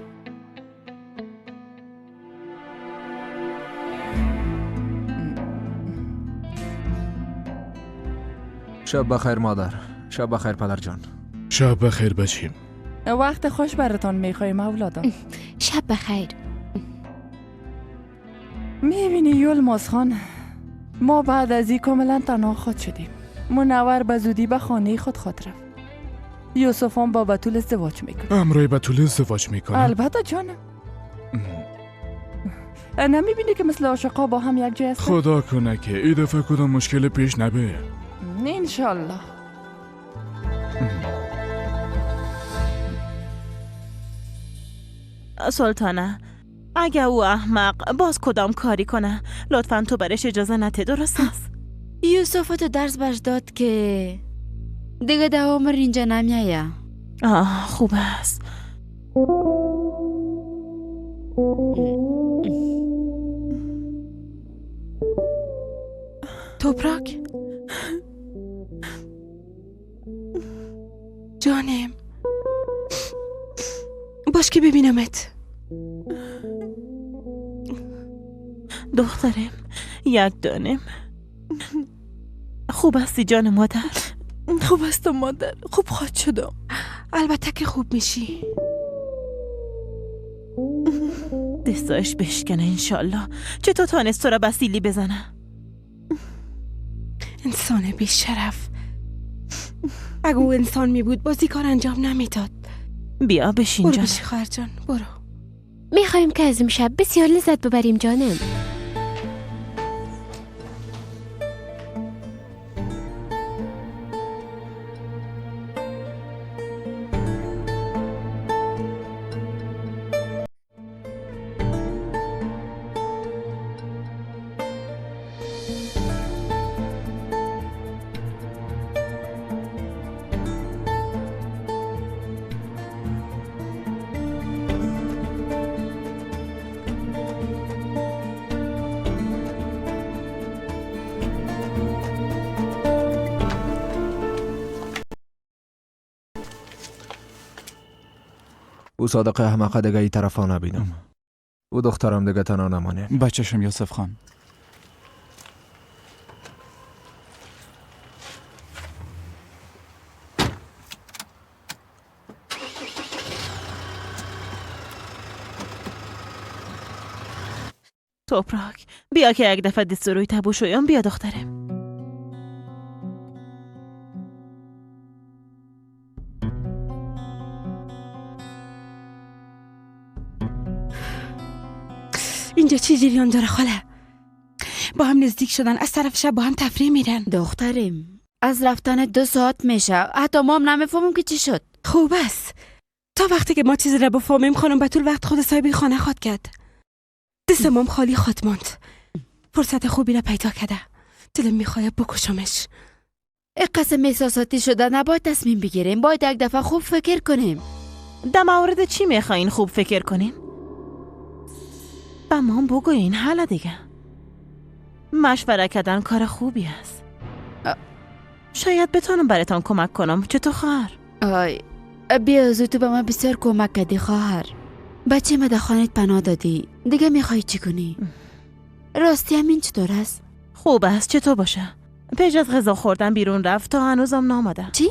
شب بخیر مادر. شب بخیر پدر جان. شب بخیر بچیم. وقت خوش براتان میخوایم اولادم. شب بخیر. میبینی یولماز خان، ما بعد از این کاملا تنها خود شدیم. منور به زودی به خانه خود خود رفت. یوسف هم با بتول ازدواج میکنه. امرای بتول ازدواج میکنه؟ البته جانم. نمیبینی که مثل عاشقا با هم یک جای هستن؟ خدا کنه که این دفعه کدام مشکل پیش نبه. انشالله. سلطانه اگه او احمق باز کدام کاری کنه لطفا تو برش اجازه نده، درست است؟ یوسف تو درس برش داد که دیگه ده عمر اینجا نمیایه. آه خوب است. توپراک جانم باش که ببینمت. دخترم یک دانم. خوب هستی جان مادر؟ خوب هستم مادر، خوب خواهد شدم. البته که خوب میشی. دستاش بشکنه انشالله. چطور تانست تو را بسیلی بزنه؟ انسان بی شرف. اگه او انسان می بود بازی کار انجام نمیداد. بیا بشین جان. برو بشین خواهر جان، برو. میخوایم که از امشب بسیار لذت ببریم جانم. او صادق احمق دیگه ای طرفا نبینم. او دخترم دیگه تنها نمانه. بچشم یوسف خان. توپراک بیا که یک دفعه دست روی تبو شویم. بیا دخترم. اینجا چی جریان داره خاله؟ با هم نزدیک شدن، از طرف شب با هم تفریح میرن. دخترم از رفتن 2 ساعت میشه، حتی ما هم نمیفهمیم که چی شد. خوب است، تا وقتی که ما چیزی را بفهمیم خانم بتول وقت خود صاحب خانه خواد کرد. دست مام خالی خواد ماند. فرصت خوبی را پیدا کرده. دلم میخواد بکشمش. قسم احساساتی شده، نباید تصمیم بگیریم، باید یک دفعه خوب فکر کنیم. در مورد چی میخواین خوب فکر کنیم؟ به ما بگوین حالا دیگه. مشوره کردن کار خوبی است. شاید بتونم براتان کمک کنم. چطور خواهر؟ آی بیا تو به من بسیار کمک کردی خواهر. بچه ما در خانه پناه دادی، دیگه میخوای چی کنی؟ راستی همین چطور است؟ خوب است، چطور باشه؟ پیش از غذا خوردن بیرون رفت تا هنوزم نامده. چی؟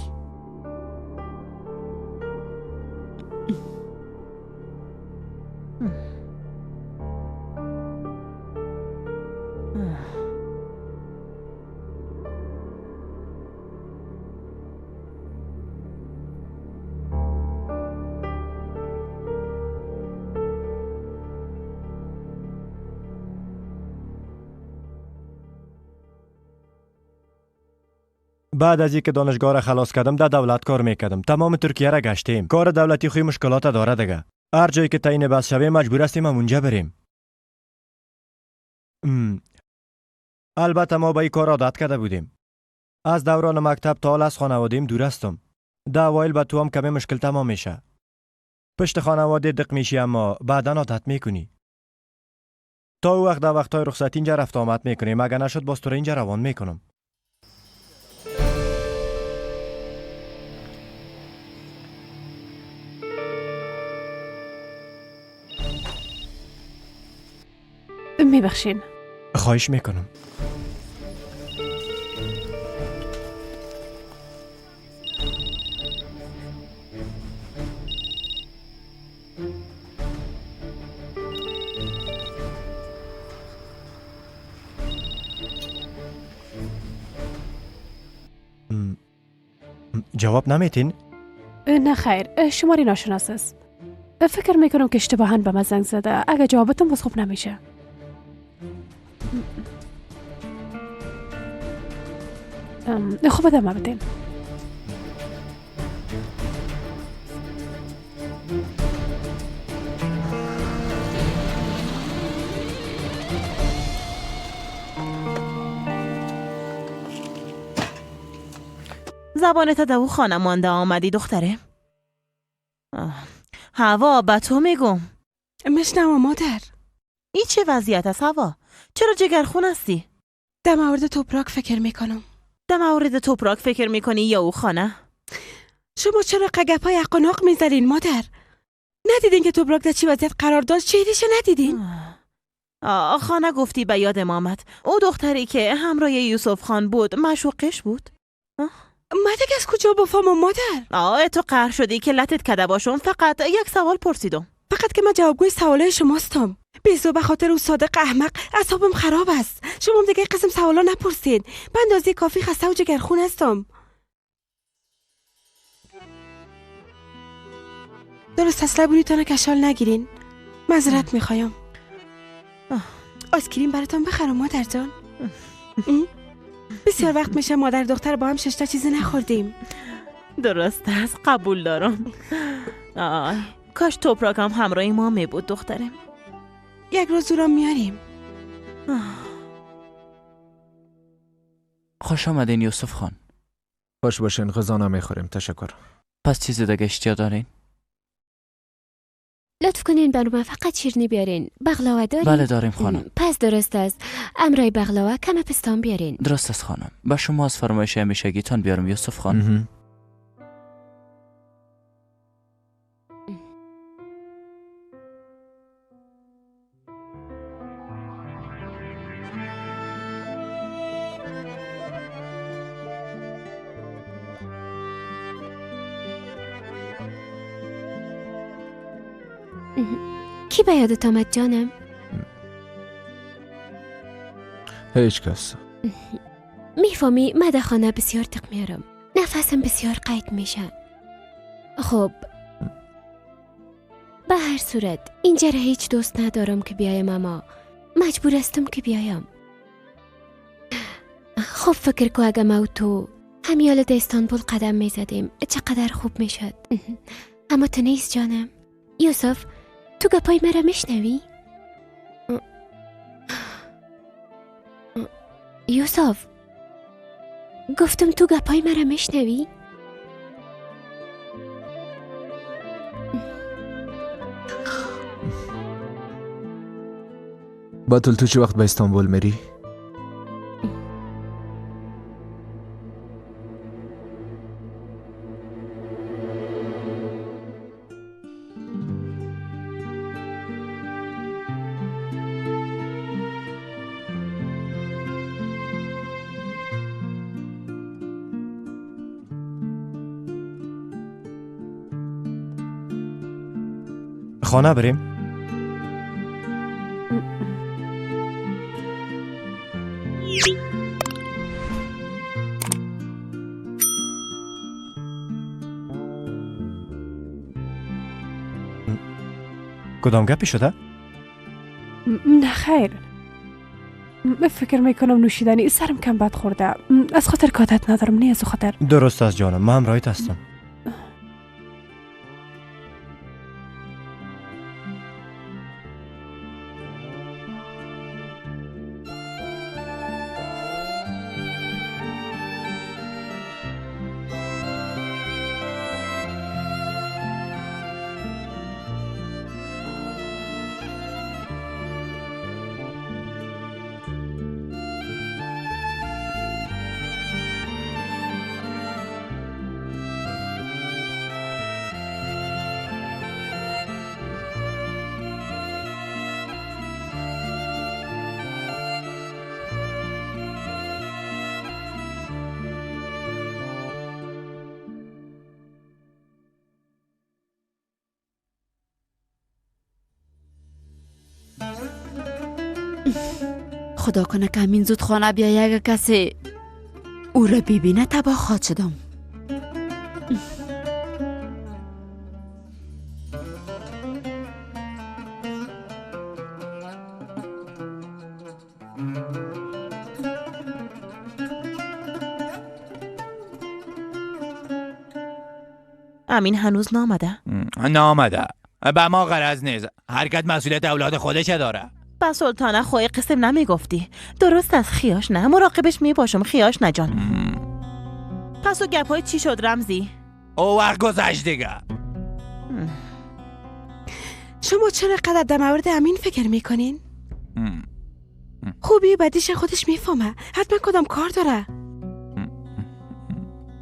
بعد از اینکه دانشگاه را خلاص کردم در دولت کار میکردم. تمام ترکیه را گشتیم. کار دولتی خوی مشکلات داره دیگه. هر جایی که تعیین بس شویم مجبور هستیم هم اونجا بریم. البته ما به این کار عادت کرده بودیم. از دوران مکتب تا حال از خانواده‌ام دور هستم. در اوایل به تو هم کمی مشکل تمام میشه. پشت خانواده دق میشی اما بعدا عادت میکنی. تا او وقت در وقتهای رخصتی اینجا رفت آمد میکنیم. اگر نشد باز تو را اینجا روان میکنم. میبخشین. خواهش میکنم. جواب نمیتین؟ نه خیر، شماری ناشناس است. فکر میکنم که اشتباهاً به من زنگ زده. اگه جوابتون باز خوب نمیشه. خوب ادامه بدین. زبانت دو خانه مانده آمدی دختره؟ هوا به تو میگم. مشنوم مادر. این چه وضعیت است هوا؟ چرا جگرخون هستی؟ در مورد توپراک فکر میکنم. در مورد توپراک فکر میکنی یا او خانه؟ شما چرا قگپای اقناق میزنین مادر؟ ندیدین که توپراک در چی وضعیت قرار داشت؟ چهره‌شو ندیدین؟ خانه گفتی به یادم آمد. او دختری که همراه یوسف خان بود معشوقش بود؟ مدک از کجا بفهمم مادر؟ تو قهر شدی که لطت کده باشم. فقط یک سوال پرسیدم. فقط که من جوابگوی سوالای شماستم. بیزو به خاطر او صادق احمق اعصابم خراب است. شما هم دیگه قسم سوالا نپرسید. به اندازه کافی خسته و جگرخون هستم. درست اصلا بوریتان کشال نگیرین. معذرت میخوایم. آیسکریم براتون بخرم مادر جان. بسیار وقت میشه مادر دختر با هم 6 تا چیزی نخوردیم. درست است، قبول دارم. کاش توپراک هم همراه ما می بود دخترم. یک روز او را میاریم. خوش آمدین یوسف خان. خوش باشین، غذا نمیخوریم تشکر. پس چیز دیگه اشتیا دارین؟ لطف کنین برای فقط شیرینی بیارین. بغلاوه دارین؟ بله داریم خانم. پس درست است. امرای بغلاوه کم پستان بیارین. درست است خانم. با شما از فرمایش همیشگیتان بیارم یوسف خان. کی به یادت آمد جانم؟ هیچ کس. میفهمی من در خانه بسیار تق میارم، نفسم بسیار قید میشه. خب به هر صورت اینجا را هیچ دوست ندارم که بیایم، اما مجبور هستم که بیایم. خب فکر کو اگه ما و تو همیال در استانبول قدم میزدیم چقدر خوب میشد. اما تو نیست جانم. یوسف تو گپای مرا میشنوی؟ یوسف گفتم تو گپای مرا میشنوی؟ باتول تو چه وقت به استانبول میری؟ خانه بریم؟ کدام گپی شده؟ نه خیر، فکر میکنم نوشیدنی سرم کم بد خورده، از خاطر کادت ندارم. نه از خاطر. درست است جانم، من هم رایت هستم. خدا کنه که همین زود خانه بیایه، اگه کسی او را ببینه تباه خواهد شدم. امین هنوز نامده؟ نامده. به ما غرض نیست، هرکت مسئولیت اولاد خودش داره. با سلطانه خوی قسم نمیگفتی. درست از خیاش نه، مراقبش میباشم. خیاش نه جان. پس و گپای چی شد رمزی؟ او وقت گذشت دیگه. شما چرا قدر در مورد امین فکر میکنین؟ خوبی بدیش خودش میفهمه، حتما کدام کار داره.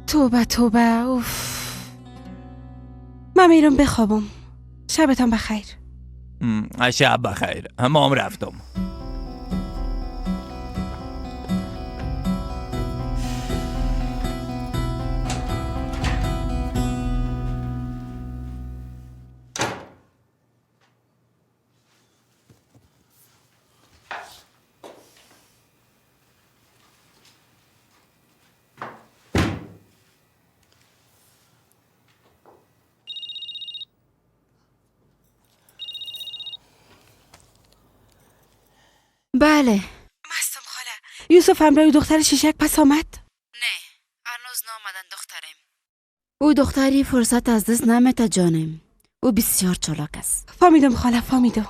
توبه توبه. اوف من میرم بخوابم. شبتان بخیر. شب بخیر. ما هم رفتم. بله مستم خاله. یوسف همراه دختر شیشک پس آمد؟ نه هنوز نامدن دخترم. او دختری فرصت از دست نمیته جانم، او بسیار چالاک است. فهمیدم خاله، فهمیدم.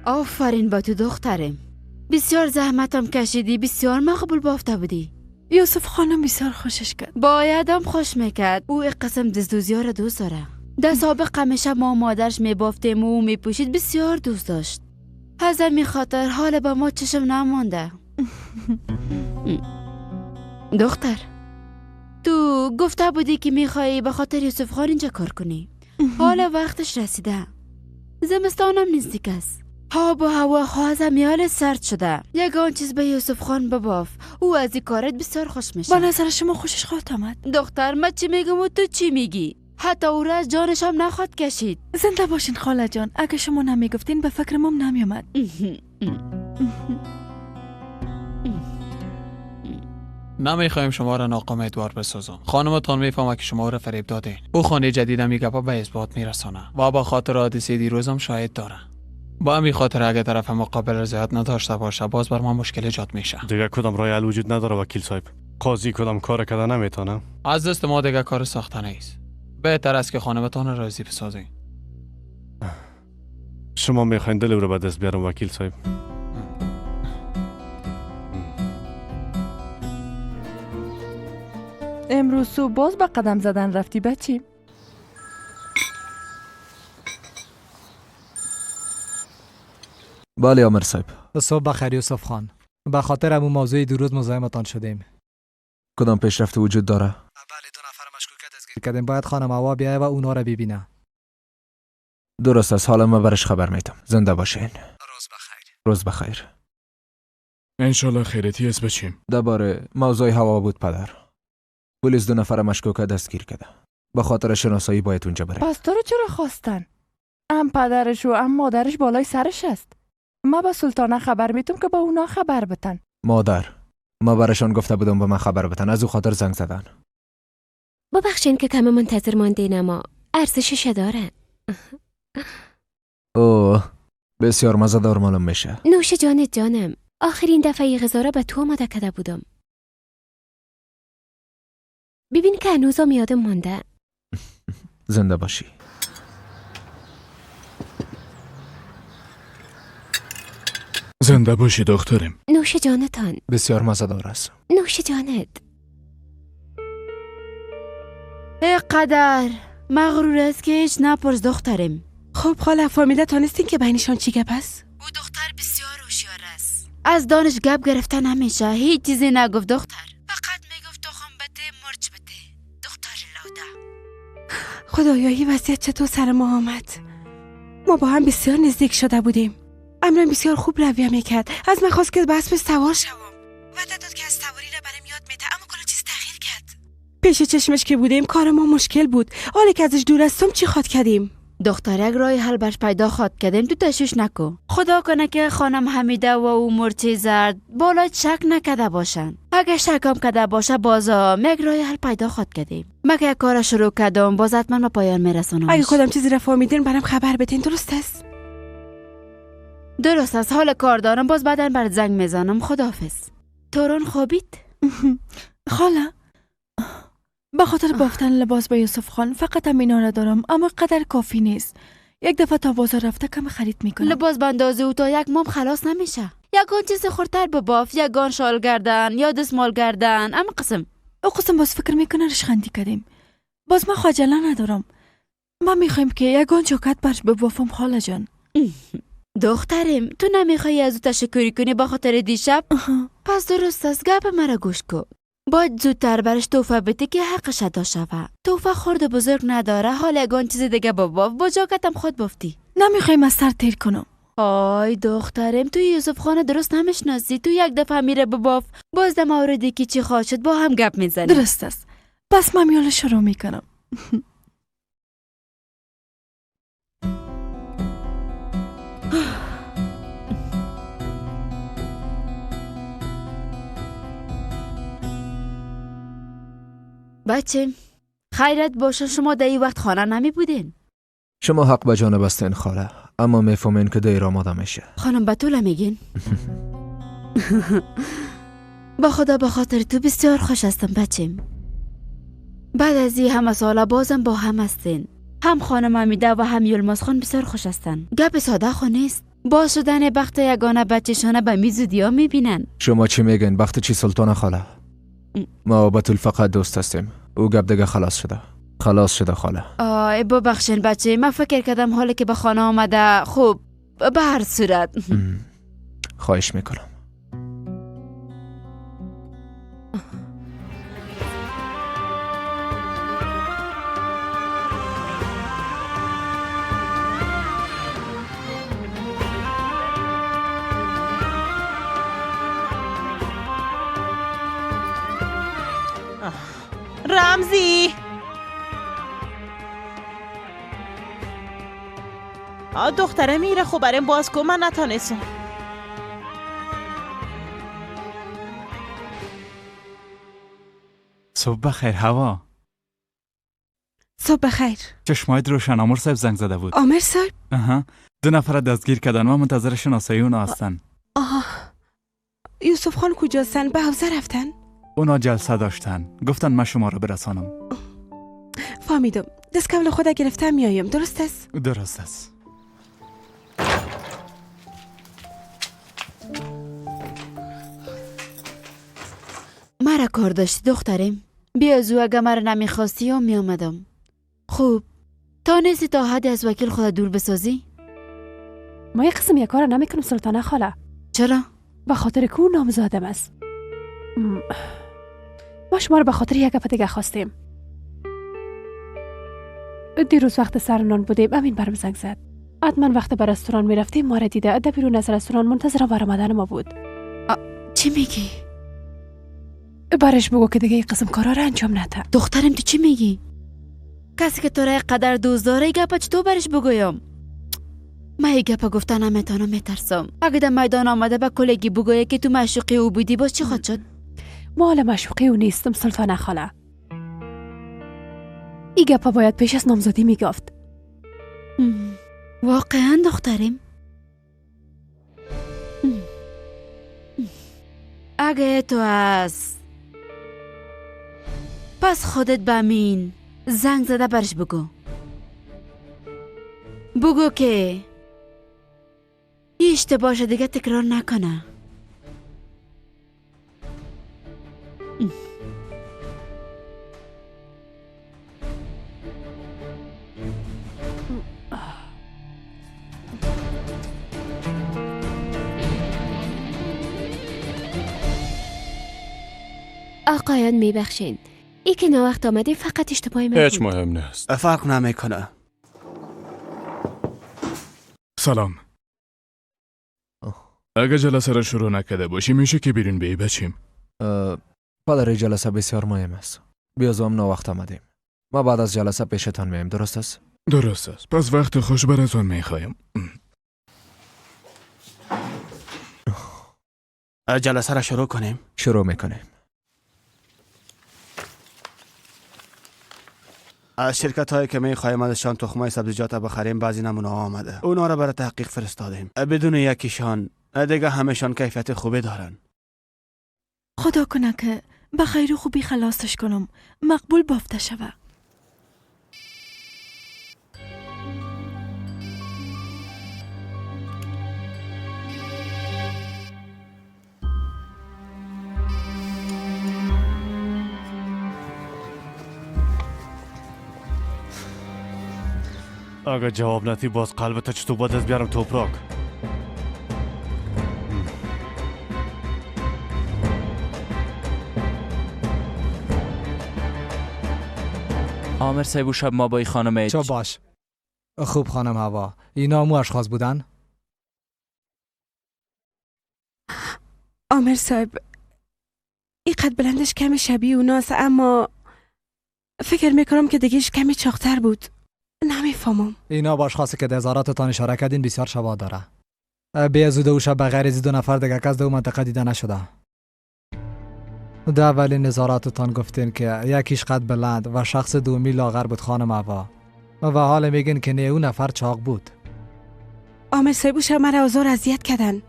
آفرین با تو دخترم، بسیار زحمتم کشیدی، بسیار مقبول بافته بودی. یوسف خانم بسیار خوشش کرد. بایدم خوش میکرد، او یک قسم دزدوزی ها را دوست داره. در سابق همیشه ما مادرش میبافتیم و او میپوشید، بسیار دوست داشت. از همین خاطر حال به ما چشم نمانده. دختر، تو گفته بودی که میخوایی به خاطر یوسف خان اینجا کار کنی. حالا وقتش رسیده، زمستانم نزدیک است، آب و هوا خواهد میال سرد شده. یگان چیز به یوسف خان بباف، او از این کارت بسیار خوش میشه. با نظر شما خوشش خواهد آمد؟ دختر، من چی میگم و تو چی میگی؟ حتی او را از جانش هم نخواد کشید. زنده باشین خاله جان، اگه شما نمیگفتین به فکر مام نمیامد. نمیخوایم شما را ناامیدوار بسازم. خانمتان میفهمه که شما را فریب دادین. او خانه جدیدم این گپا به اثبات میرسانه و با خاطر حادثه دیروزم شاهد داره. با همین خاطر اگه طرف مقابل رضایت نداشته باشه باز بر ما مشکل ایجاد میشه. دیگه کدام راه حل وجود نداره وکیل صاحب؟ قاضی کدام کار کده نمیتونه؟ از دست ما دیگه کار ساخته نیست. بهتر است که خانمتان را راضی بسازین. شما میخواین دل رو به دست بیارم وکیل صاحب؟ امروز صبح باز به قدم زدن رفتی بچی؟ بله آمر صاحب. صبح بخیر یوسف خان. به خاطر همون موضوع دیروز مزاحمتان شدیم. کدام پیشرفت وجود داره؟ بله، 2 نفر مشکوک دستگیر کردیم. باید خانم هوا بیایه و اونا را ببینه. درست است، حالا من برش خبر میتم. زنده باشین. روز بخیر. روز بخیر. انشالله خیرتی است بچیم. درباره موضوع هوا بود پدر. پلیس 2 نفر مشکوک دستگیر کرده. به خاطر شناسایی باید اونجا بره. پس تو رو چرا خواستن؟ هم پدرش و هم مادرش بالای سرش است. ما به سلطانه خبر میتم که با اونا خبر بتن. مادر، ما برشان گفته بودم به من خبر بتن، از او خاطر زنگ زدن. ببخشین که کم منتظر ماندین، اما ارزشش داره. اوه، بسیار مزه‌دار معلوم میشه. نوش جانت جانم، آخرین دفعه غذا را به تو آماده کرده بودم. ببین که هنوزم یادم مانده. زنده باشی. زنده باشی دخترم. نوش جانتان. بسیار مزه‌دار است. نوش جانت. قدر مغرور است که هیچ نپرس دخترم. خب خاله، فامیله تانستین که بینشان چی گپ است؟ او دختر بسیار هوشیار است. از دانش گپ گرفته نمیشه. هیچ چیزی نگفت دختر. فقط میگفت تخم بده، مرچ بده. دختر لاده. خدایا این وضعیت چطور سر ما آمد؟ ما با هم بسیار نزدیک شده بودیم. امرم بسیار خوب رویه میکرد. از من خواست که به اسب سوار شوم. وعده داد که از سواری را برام یاد میده، اما کل چیز تغییر کرد. پیش چشمش که بودیم کار ما مشکل بود. حالا که ازش دور هستم چی خواد کردیم؟ دختر یک راه حل برش پیدا خواد کردیم، تو تشویش نکن. خدا کنه که خانم حمیده و او مرچی زرد بالا شک نکرده باشن. اگه شکم کرده باشه بازم یک راه حل پیدا خواد کردیم. مگه یک کار شروع کردم باز حتما به پایان میرسونم. اگه کدام چیزی را فهمیدین برام خبر بدین. درست است؟ درست است. حال کار دارم، باز بعدن برات زنگ میزنم. خداحافظ. توران خوابید؟ خاله، به خاطر بافتن لباس به یوسف خان فقط هم اینا را دارم، اما قدر کافی نیست. یک دفعه تا بازار رفته کم خرید میکنم. لباس به اندازه او تا یک ماه خلاص نمیشه. یگان چیز خورتر بباف، یگان شال گردن یا دستمال گردن، اما قسم. او قسم باز فکر میکنه رشخندی کردیم. باز من خجله ندارم. ما میخوایم که یگان جاکت برش ببافم خاله جان. دخترم، تو نمیخوای از او تشکری کنی با خاطر دیشب؟ پس درست است، گپ مرا گوش کن. باید زودتر برش توفه بده که حقش ادا شوه. توفه خرد بزرگ نداره. حال یگان چیز دیگه بباف، با جاکتم خود بافتی. نمیخوایم از سر تیر کنم. آی دخترم، تو یوسف خانه درست نمیشناسی. تو یک دفعه میره بباف، باز در موردی که چی خواهد شد با هم گپ میزنیم. درست است. پس من میال شروع میکنم. بچه خیرت باشه، شما در این وقت خانه نمی بودین؟ شما حق به جانب هستین خاله، اما میفهمین که دیر آماده میشه. خانم بتوله میگین؟ با خدا به خاطر تو بسیار خوش هستم بچیم. بعد از این همه ساله بازم با هم هستین. هم خانم حمیده و هم یلماز خان بسیار خوش هستن. گپ ساده خو نیست. باز شدن بخت یگانه بچه‌شانه به می زودیا میبینن. شما چی میگین؟ بخت چی سلطان خاله؟ ما بتول فقط دوست هستیم. او گپ دیگه خلاص شده. خلاص شده خاله. آه ببخشین بچه، من فکر کردم حالا که به خانه آمده. خوب به هر صورت خواهش میکنم. رمزی، دختره میره. خب برام باز کن، من نتانستم. صبح بخیر هوا. صبح بخیر. چشمایت روشن. آمر صاحب زنگ زده بود. آمر صاحب؟ آها، 2 نفر دستگیر کردن و منتظر شناسایی اونا هستن. آها، یوسف خان کجاستن؟ به حوزه رفتن؟ اونا جلسه داشتن، گفتن من شما رو برسانم. فهمیدم. دست قبل خود گرفتم میایم. درست است؟ درست است. مرا کار داشتی دخترم؟ بیا زو، اگه مرا نمیخواستی یا میامدم. خوب تا نیستی تا حدی از وکیل خود دور بسازی؟ ما یک قسم یک کار نمیکنم سلطانه خاله. چرا؟ به خاطر که او نامزادم است. ما شما رو به خاطر یک گپ دیگه خواستیم. دیروز وقت سر نان بودیم، امین برم زنگ زد. حتما وقت به رستوران میرفتیم ما را دیده. در بیرون از رستوران منتظر برآمدن ما بود. چی میگی؟ برش بگو که دیگه این قسم کارا رو انجام نده. دخترم تو چی میگی؟ کسی که تو را قدر دوست داره گپ چطور برش بگویم؟ من این گپ گفتن نمیتونم، میترسم. اگه در میدان آمده به کلگی بگویه که تو معشوقی او بودی باز چی خواهد شد؟ ما حالا معشوقی او نیستم سلطانه خاله. این گپا باید پیش از نامزدی میگفت. واقعا دختریم؟ اگه تو از پس خودت به مین زنگ زده برش بگو، بگو که اشتباهش دیگه تکرار نکنه. آقایان میبخشین، ای که ناوقت آمده فقط اشتباه من. هیچ مهم نیست، فرق نمیکنه. سلام. اگه جلسه را شروع نکرده باشی میشه که بیرون بیای بچیم. پدر جلسه بسیار مهم است. بیازم ناوقت آمدیم. ما بعد از جلسه پیشتان میایم، درست است؟ درست است. پس وقت خوش براتون میخوایم. جلسه را شروع کنیم. شروع میکنیم. از شرکت هایی که می خواهیم ازشان تخمای سبزیجات بخریم بعضی نمونه ها آمده. اونا را برای تحقیق فرستادیم. بدون یکیشان دیگه همشان کیفیت خوبی دارن. خدا کنه که به خیر و خوبی خلاصش کنم، مقبول بافته شوه. اگر جواب ندی باز قلبت چطور باید از بیارم توپراک. آمر صاحب شب ما با این خانم چه باش. خوب خانم هوا، اینا مو اشخاص بودن؟ آمر صاحب این قد بلندش کمی شبیه اوناست، اما فکر میکنم که دیگهش کمی چاقتر بود. نمیفهمم. اینا با اشخاصی که در اظهاراتتان اشاره کردین بسیار شباهت داره. به از دو شب بغیر از 2 نفر دیگه کس دو منطقه دیده نشده. در اولین نظاراتتان گفتین که یکیش قد بلند و شخص دومی لاغر بود خانم هوا، و حالا میگین که نه، اون نفر چاق بود. آمر صاحب شب مرا آزار اذیت کردن.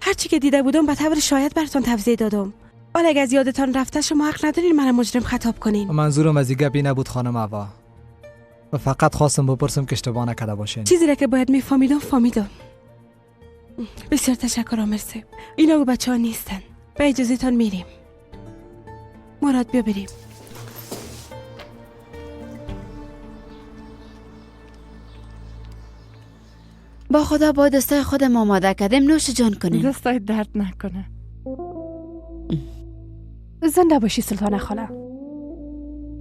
هرچی که دیده بودم به طور شاید براتون توضیح دادم. حالا اگه از یادتان رفته شما حق ندارین مرا مجرم خطاب کنین. منظورم از این گپ این نبود خانم هوا، و فقط خواستم بپرسم که اشتباه نکرده باشین. چیزی را که باید میفهمیدم فهمیدم. بسیار تشکر آمر صاحب. اینا و بچه ها نیستن. به اجازه تان میریم. مراد بیا بریم. با خدا با دستای خودم آماده کردیم، نوش جان کنیم. دستای درد نکنه. زنده باشی سلطانه خاله.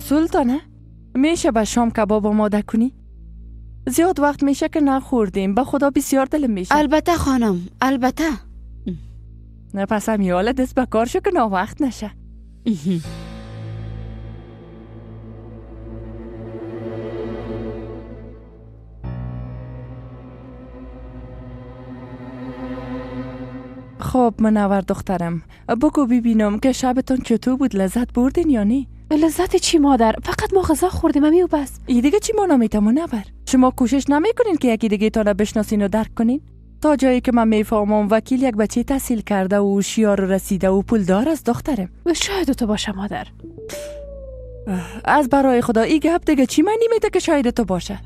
سلطانه میشه به شام کباب آماده کنی؟ زیاد وقت میشه که نخوردیم. به خدا بسیار دلم میشه. البته خانم، البته. نه پس هم یاله دست به کار شو که ناوقت نشه. خب منور دخترم، بگو ببینم که شبتون چطور بود؟ لذت بردین یا نه؟ لذت چی مادر؟ فقط ما غذا خوردیم امی و بس. ای دیگه چی مانا میته منور؟ شما کوشش نمیکنین که یکی دیگه تانه بشناسین و درک کنین؟ تا جایی که من میفهمم وکیل یک بچه تحصیل کرده و هوشیار و رسیده و پولدار است دخترم. شاید تو باشه مادر. از برای خدا ای گپ دیگه چی معنی میده که شاید تو باشه؟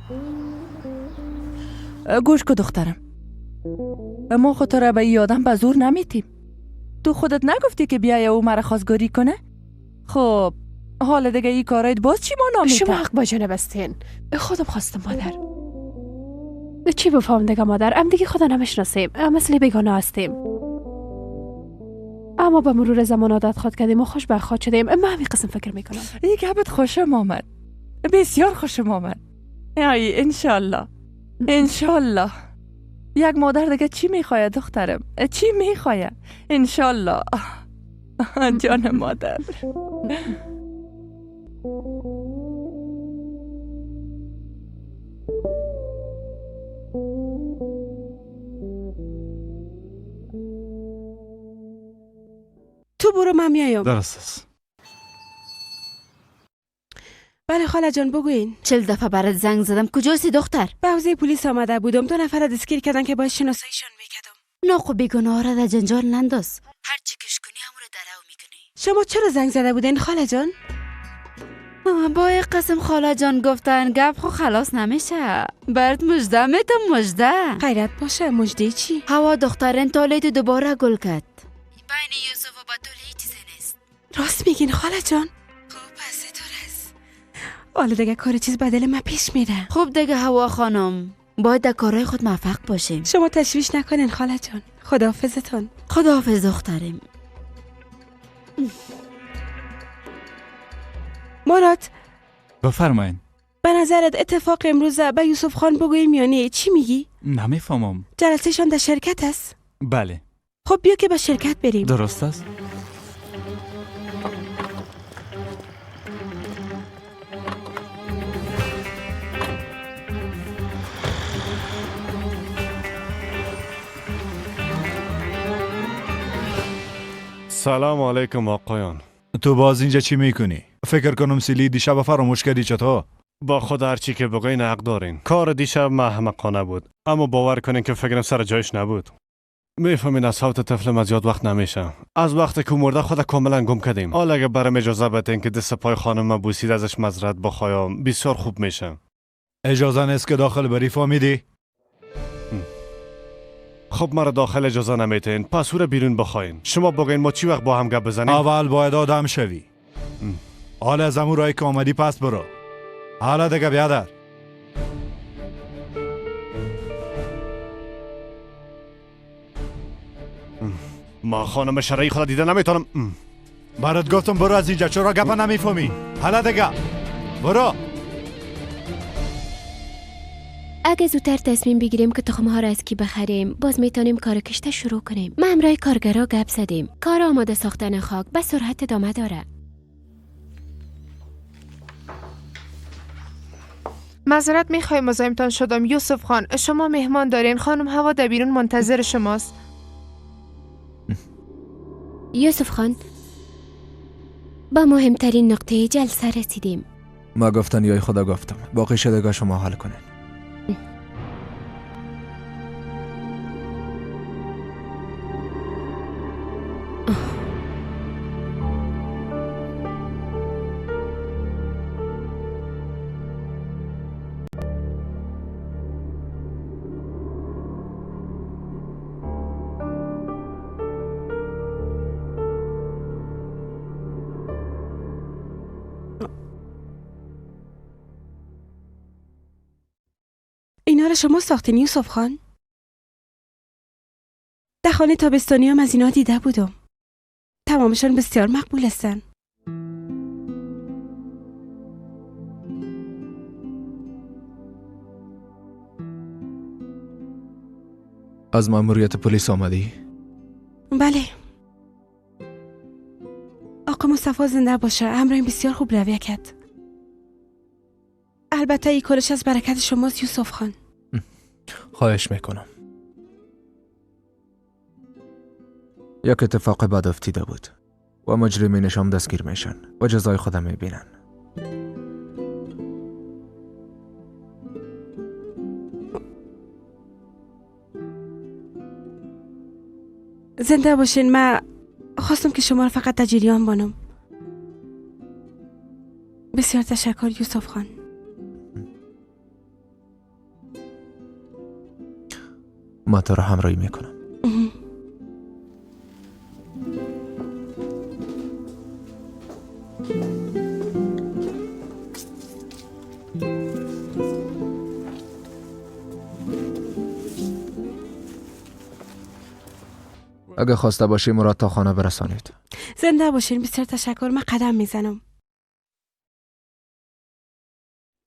گوش کو دخترم، ما خود را به ای آدم به زور نمیتیم. تو خودت نگفتی که بیای او مرا خواستگاری کنه؟ خب حالا دیگه ای کارایت باز چی ما نامیته؟ شما حق با جانب هستین. خودم خواستم مادر. چی بفهم دیگه مادر؟ ام دیگه خدا نمیشناسیم، مثل بیگانه هستیم. اما به مرور زمان عادت خود کردیم و خوش به خود شدیم. من همین قسم فکر میکنم. ای گپت خوشم آمد، بسیار خوشم آمد. ای انشالله، انشالله. یک مادر دیگه چی میخواد دخترم؟ چی میخواد؟ انشالله. جان مادر. تو برو من میایم. درست است. بله خاله جان بگوین. 40 دفعه برات زنگ زدم، کجاستی دختر؟ به حوزه پلیس آمده بودم، 2 نفر دستگیر کردن که باید شناساییشان میکردم. ناخو بیگناه را در جنجال ننداز. هر چی کش کنی همون رو درو میکنی. شما چرا زنگ زده بودین خاله جان؟ با قسم خاله جان گفتن گپ خو خلاص نمیشه. برات مژده میتم، مژده. خیرت باشه. مژده چی؟ هوا دخترین تالیت دوباره گل کرد. بین یوسف و بتول هیچ چیزی نیست. راست میگین خاله جان؟ خب پس است. حالا دیگه کار چیز بدل من پیش میره. خب دیگه هوا خانم، باید در کارهای خود موفق باشیم. شما تشویش نکنین خاله جان. خداحافظتون. خداحافظ دخترم. مراد بفرمایین. به نظرت اتفاق امروز به یوسف خان بگوییم یا نه؟ چی میگی؟ نمیفهمم. جلسهشان در شرکت است؟ بله. خب بیا که به شرکت بریم. درست است. سلام علیکم آقایان. تو باز اینجا چی میکنی؟ فکر کنم سیلی دیشب فراموش کردی چطور؟ با خود هرچی که بگوین حق دارین. کار دیشب احمقانه بود، اما باور کنین که فکرم سر جایش نبود. میفهمین از فوت طفلم از یاد وقت نمیشه. از وقتی که مرده خود کاملا گم کردیم. حالا اگه برام اجازه بدین که دست پای خانم بوسید ازش معذرت بخوایم بسیار خوب میشه. اجازه نیست که داخل بری، فهمیدی؟ خب مرا داخل اجازه نمیتین، پس او را بیرون بخواین. شما بگین ما چی وقت با هم گپ بزنیم؟ اول باید آدم شوی. حالا از امو رای که آمدی پس برو. حالا دیگه بیادر. ما خانم شرعی خود دیده نمیتونم. برات گفتم برو از اینجا، چرا گپ نمیفهمی؟ حالا دیگه برو. اگه زودتر تصمیم بگیریم که تخم‌ها را از کی بخریم، باز میتونیم کار کشته شروع کنیم. ما همراه کارگرا گپ زدیم. کار آماده ساختن خاک به سرعت ادامه داره. معذرت میخوایم مزاحمتان شدم یوسف خان. شما مهمان دارین، خانم هوا در بیرون منتظر شماست. یوسف خان، با مهمترین نقطه جلسه رسیدیم. ما گفتن یای خدا گفتم، باقی شدگاه شما حل کنن. اینا رو شما ساختین یوسف خان؟ در خانه تابستانی هم از اینا دیده بودم. تمامشان بسیار مقبول هستن. از ماموریت پلیس آمدی؟ بله. آقا مصطفی زنده باشه، همراهیم بسیار خوب رویه کرد. البته این کارش از برکت شماست یوسف خان. خواهش میکنم. یک اتفاق بد افتیده بود و مجرمینش هم دستگیر میشن و جزای خودم میبینن. زنده باشین. من خواستم که شما رو فقط در جریان بانم. بسیار تشکر یوسف خان. ما تو رو همراهی میکنم. اگه خواسته باشی مراد تا خانه برسانید. زنده باشین. بسیار تشکر. من قدم میزنم.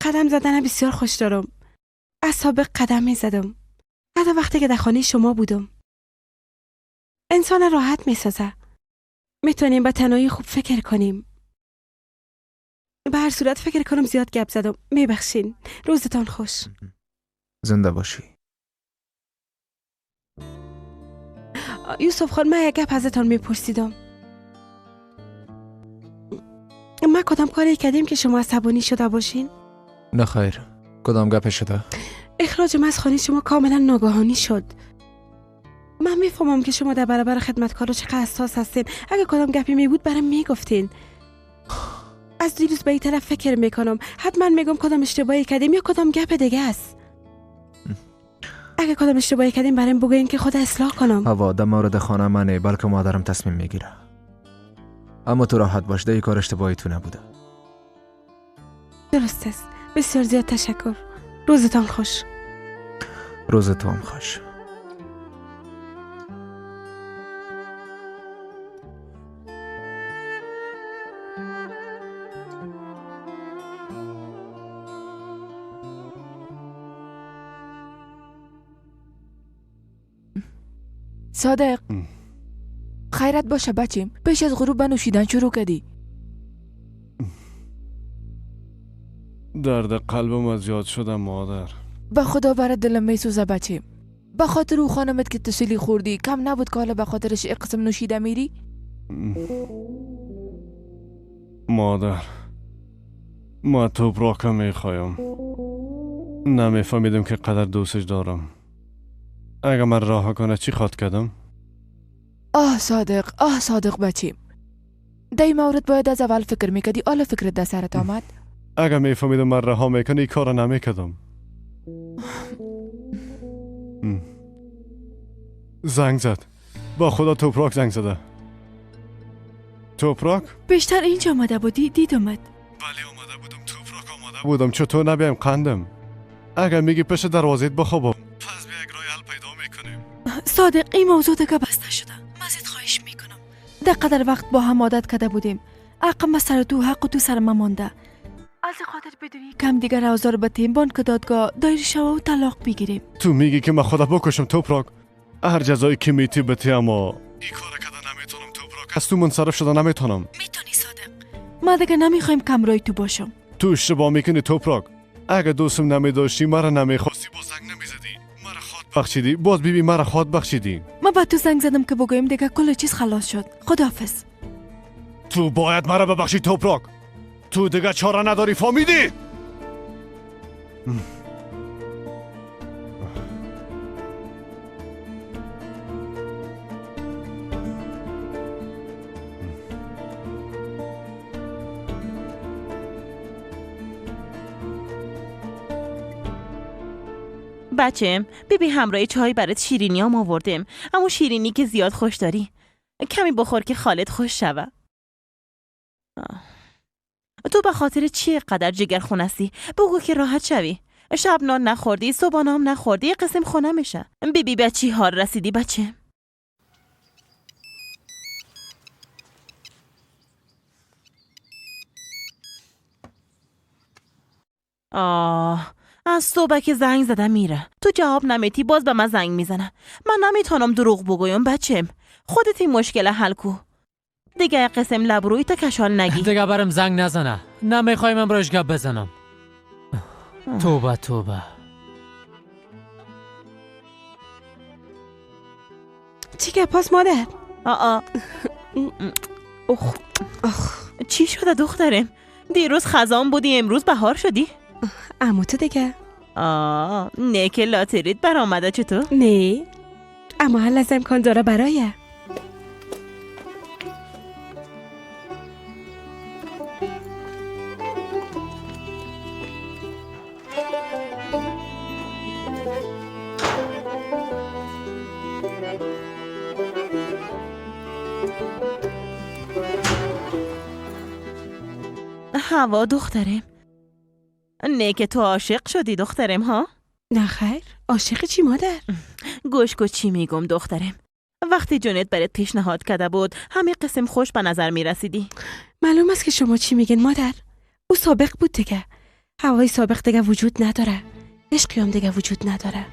قدم زدن بسیار خوش دارم. از سابق قدم میزدم. حتی وقتی که در خانه شما بودم. انسان راحت میسازه. میتونیم به تنهایی خوب فکر کنیم. به هر صورت فکر کنم زیاد گپ زدم. میبخشین. روزتان خوش. زنده باشی. یوسف خان، من یک گپ ازتان میپرسیدم. ما کدام کاری کردیم که شما عصبانی شده باشین؟ نه خیر، کدام گپ شده؟ اخراج من از خانه شما کاملا ناگهانی شد. من میفهمم که شما در برابر خدمتکارا چقدر حساس هستین. اگه کدام گپی می بود برام میگفتین. از دیروز به این طرف فکر میکنم. حتما میگم کدام اشتباهی کردیم یا کدام گپ دیگه است. اگه کدام اشتباهی کردیم برام بگوین که خود اصلاح کنم. هوا در مورد خانه من بلکه مادرم تصمیم میگیره. اما تو راحت باش، در کار اشتباهی تو نبوده. درست است. بسیار زیاد تشکر. روزتان خوش. روز تو هم خوش. صادق، خیرت باشه بچیم. پیش از غروب به نوشیدن شروع کردی. درد قلبم زیاد شده مادر. به خدا برات دلم میسوزه بچیم. به خاطر او خانمت که تسلی خوردی کم نبود که حالا به خاطرش قسم نوشیده میری؟ مادر، ما توپراک میخوایم. نمیفهمیدم که قدر دوستش دارم. اگه من راه کنه چی خواد کردم؟ آه صادق، آه صادق بچیم. در این مورد باید از اول فکر میکردی. حالا فکرت در سرت آمد؟ اگه میفهمیدم من رها میکنه این کار نمیکردم. زنگ زد. با خدا توپراک زنگ زده. توپراک؟ بیشتر اینجا آمده بودی؟ دیدمت. بله آمده بودم توپراک، آمده بودم. چطور نبیایم قندم؟ اگه میگی پشت دروازه‌ت بخوابم. پس بیا یک راه حل پیدا میکنیم. صادق، این موضوع دیگه بسته شده. من ازت خواهش میکنم. در قدر وقت با هم عادت کرده بودیم. حق ما سر تو، حق تو سر ما مانده. از خاطر بدونی کم دیگر اوزار به تیم بانک دادگاه دایر شوه و طلاق بگیریم. تو میگی که من خدا بکشم توپراک؟ هر جزایی که میتی بتی، اما این کار کده نمیتونم توپراک. از تو منصرف شده نمیتونم. میتونی صادق، ما دیگه نمیخوایم کمرای تو باشم. تو اشتباه میکنی توپراک. اگه دوستم نمیداشتی، مرا نمیخواستی، باز زنگ نمیزدی. مرا خود بخشیدی، باز بیبی مرا خود بخشیدی. من با تو زنگ زدم که بگویم دیگه کل چیز خلاص شد. خداحافظ. تو باید مرا ببخشی توپراک. تو دیگه چاره نداری، فهمیدی؟ بچم، ببین همراه چای برات شیرینی هم آوردم. اما شیرینی که زیاد خوش داری. کمی بخور که خالت خوش شوه. تو به خاطر چی قدر جگرخون هستی؟ بگو که راحت شوی. شب نان نخوردی، صبح نام نخوردی، قسم خونه میشه. بیبی به چی حال رسیدی بچه؟ آه، از صبح که زنگ زده میره، تو جواب نمیتی، باز به من زنگ میزنه. من نمیتونم دروغ بگویم بچم. خودت این مشکل حل کو دیگه. قسم لبروی تا کشال نگی. دیگه برم زنگ نزنه، نمیخوایم امروز گپ بزنم. توبه توبه. چی گپاس مادر؟ آ اخ اخ، چی شده دخترم؟ دیروز خزان بودی، امروز بهار شدی؟ اما تو دیگه. آه، نه که لاتریت برآمده چطور؟ نه، اما هر لحظه امکان داره برایه. هوا دخترم، نه که تو عاشق شدی دخترم ها؟ نه خیر، عاشق چی مادر؟ گوش کو چی میگم دخترم. وقتی جونت برات پیشنهاد کرده بود، همه قسم خوش به نظر میرسیدی. معلوم است که شما چی میگین مادر. او سابق بود دیگه. هوای سابق دیگه وجود نداره. عشقی هم دیگه وجود نداره.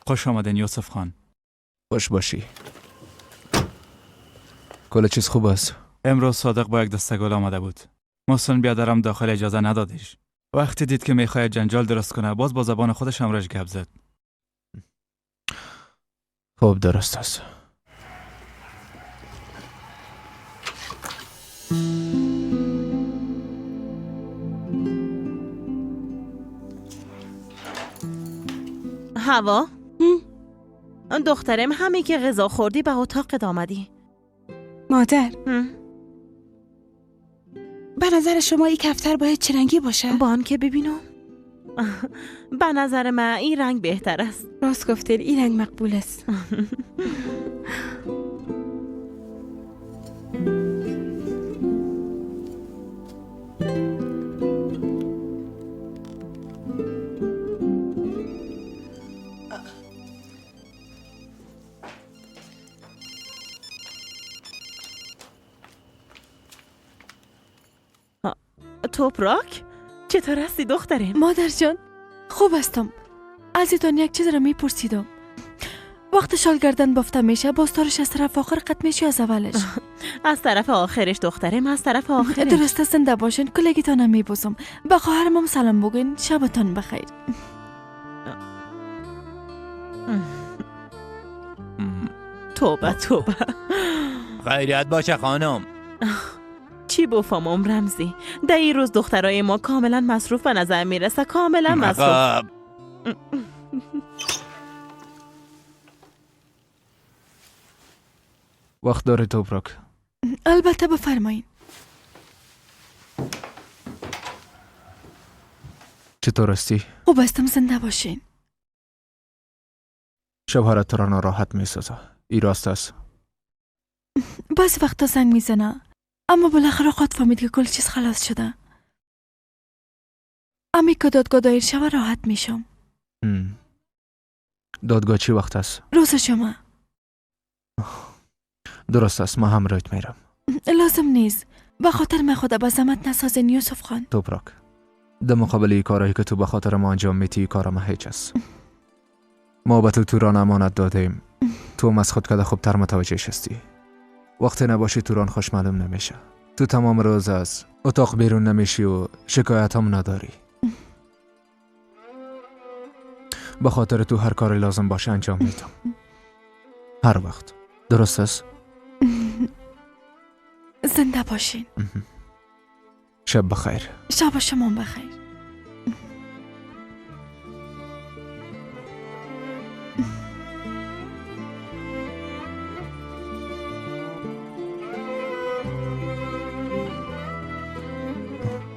خوش آمدین یوسف خان. خوش باشی. کل چیز خوب است. امروز صادق با یک دسته گل آمده بود. محسن بیادرم داخل اجازه ندادش. وقتی دید که میخواهد جنجال درست کنه، باز با زبان خودش امرش گپ زد. خوب درست است. هوا دخترم، همه که غذا خوردی به اتاق آمدی. مادر، به نظر شما این کفتر باید چه رنگی باشه؟ با آن که ببینم به نظر من این رنگ بهتر است. راست گفتین، این رنگ مقبول است. توپراک، چطور هستی دخترم؟ مادر جان، خوب هستم. ازتان یک چیز را میپرسیدم. وقت شال گردن بافته میشه، باز تارش از طرف آخر قطع میشه از اولش؟ از طرف آخرش دخترم، از طرف آخرش. درست، زنده باشین. کلگیتانم میبوسم. به خواهرم سلام بگین. شبتان بخیر. توبه توبه. خیریت باشه خانم. چی بفهمم رمزی؟ در این روز دخترای ما کاملا مصروف به نظر میرسه، کاملا مصروف. وقت داره توپراک؟ البته، بفرمایین. چطور هستی؟ خوب هستم، زنده باشین. شوهرت تو را ناراحت میسازه، ای راست است؟ بعضی وقتا زنگ میزنه، اما بالاخره خود فهمید که کل چیز خلاص شده. امی که دادگاه دایر شوه راحت میشم. دادگاه چی وقت است؟ روز شما. درست است، ما همراهت میرم. لازم نیست، به خاطر من خود به زحمت نسازین یوسف خان. توپراک، در مقابل این کارهایی که تو به خاطر ما انجام میتی، کار ما هیچ است. ما به تو توران امانت دادیم، تو هم از خود کده خوبتر متوجه شستی. وقتی نباشی توران خوش معلوم نمیشه. تو تمام روز از اتاق بیرون نمیشی و شکایت هم نداری. به خاطر تو هر کاری لازم باشه انجام میدم، هر وقت. درست است؟ زنده باشین. شب بخیر. شب شما بخیر.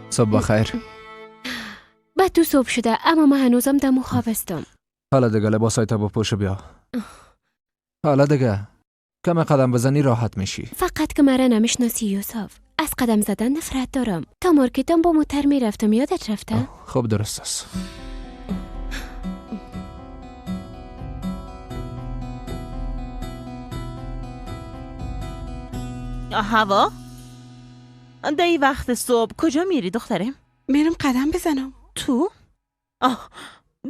صبح بخیر. بعد تو صبح شده، اما من هنوزم دمو خواب هستم. حالا دیگه لباسای تا بپوش بیا. حالا دیگه کم قدم بزنی راحت میشی. فقط که مرا نمیشناسی یوسف، از قدم زدن نفرت دارم. تا مارکتم با موتر میرفتم، یادت رفته؟ خب درست است. هوا؟ دی وقت صبح کجا میری دخترم؟ میرم قدم بزنم. تو؟ آه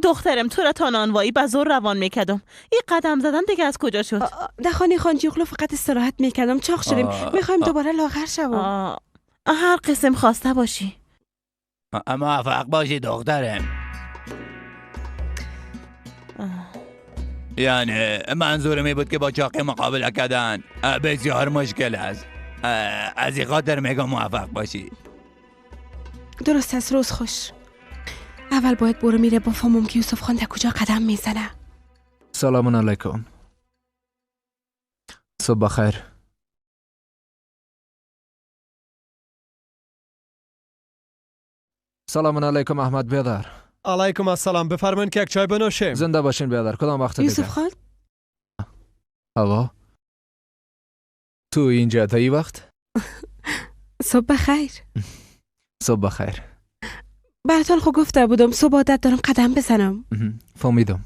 دخترم، تو را تا نانوایی به زور روان میکردم. این قدم زدن دیگه از کجا شد؟ در خانه خانجیقلو فقط استراحت میکردم، چاق شدیم، میخوایم دوباره لاغر شوم. هر قسم خواسته باشی. موفق باشی دخترم. یعنی منظورم این بود که با چاقی مقابله کردن بسیار مشکل است. از این خاطر میگم موفق باشی. درست است، روز خوش. اول باید برو میره بفهمم که یوسف خان در کجا قدم میزنه. سلام علیکم. صبح بخیر. سلام علیکم احمد بیادر. علیکم السلام، بفرمایید که یک چای بنوشیم. زنده باشین بیادر. کدام وقت دیگه؟ یوسف خان؟ هوا تو اینجا تا این وقت؟ صبح بخیر. صبح بخیر. براتون خب گفته بودم صبح عادت دارم قدم بزنم. فهمیدم.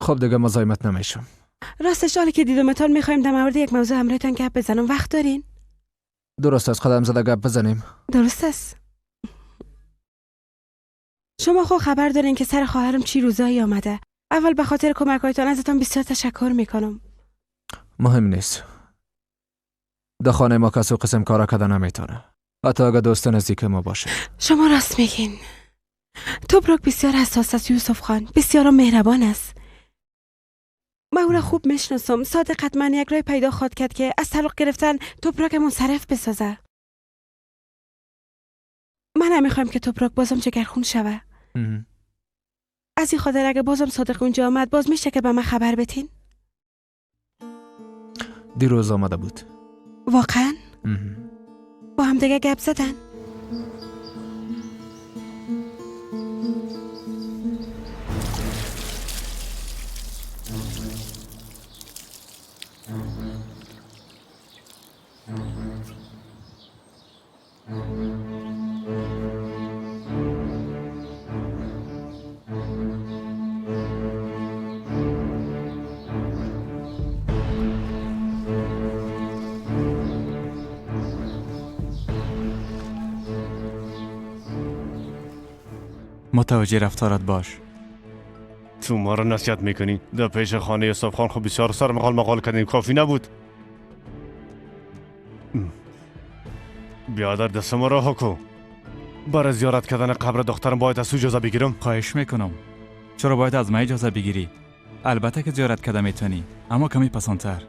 خب دیگه مزاحمت نمیشم. راستش حالی که دیدمتان میخوایم در مورد یک موضوع همراهتان گپ بزنم، وقت دارین؟ درست است، قدم زده گپ بزنیم. درست است. شما خب خبر دارین که سر خواهرم چی روزایی آمده. اول به خاطر کمک‌هایتان ازتان بسیار تشکر میکنم. مهم نیست. در خانه ما کسی قسم کارا کده نمیتونه، حتی اگه دوست نزدیک ما باشه. شما راست میگین. توپراک بسیار حساس است یوسف خان، بسیار مهربان است. من او را خوب میشناسم. صادق حتما یک راه پیدا خواهد کرد که از طلاق گرفتن توپراک منصرف بسازه. من نمیخوایم که توپراک بازم جگرخون شوه. از این خاطر اگه بازم صادق اونجا آمد، باز میشه که به من خبر بتین؟ دیروز آمده بود. واقعا؟ با هم دیگه گپ زدن؟ متوجه رفتارت باش. تو ما را نصیحت میکنی؟ در پیش خانه یوسف خان خب بسیار سر مقال مقال کردیم، کافی نبود؟ بیادر دست ما رها کو. برای زیارت کردن قبر دخترم باید از تو اجازه بگیرم؟ خواهش میکنم. چرا باید از من اجازه بگیری؟ البته که زیارت کرده میتونی، اما کمی پسانتر.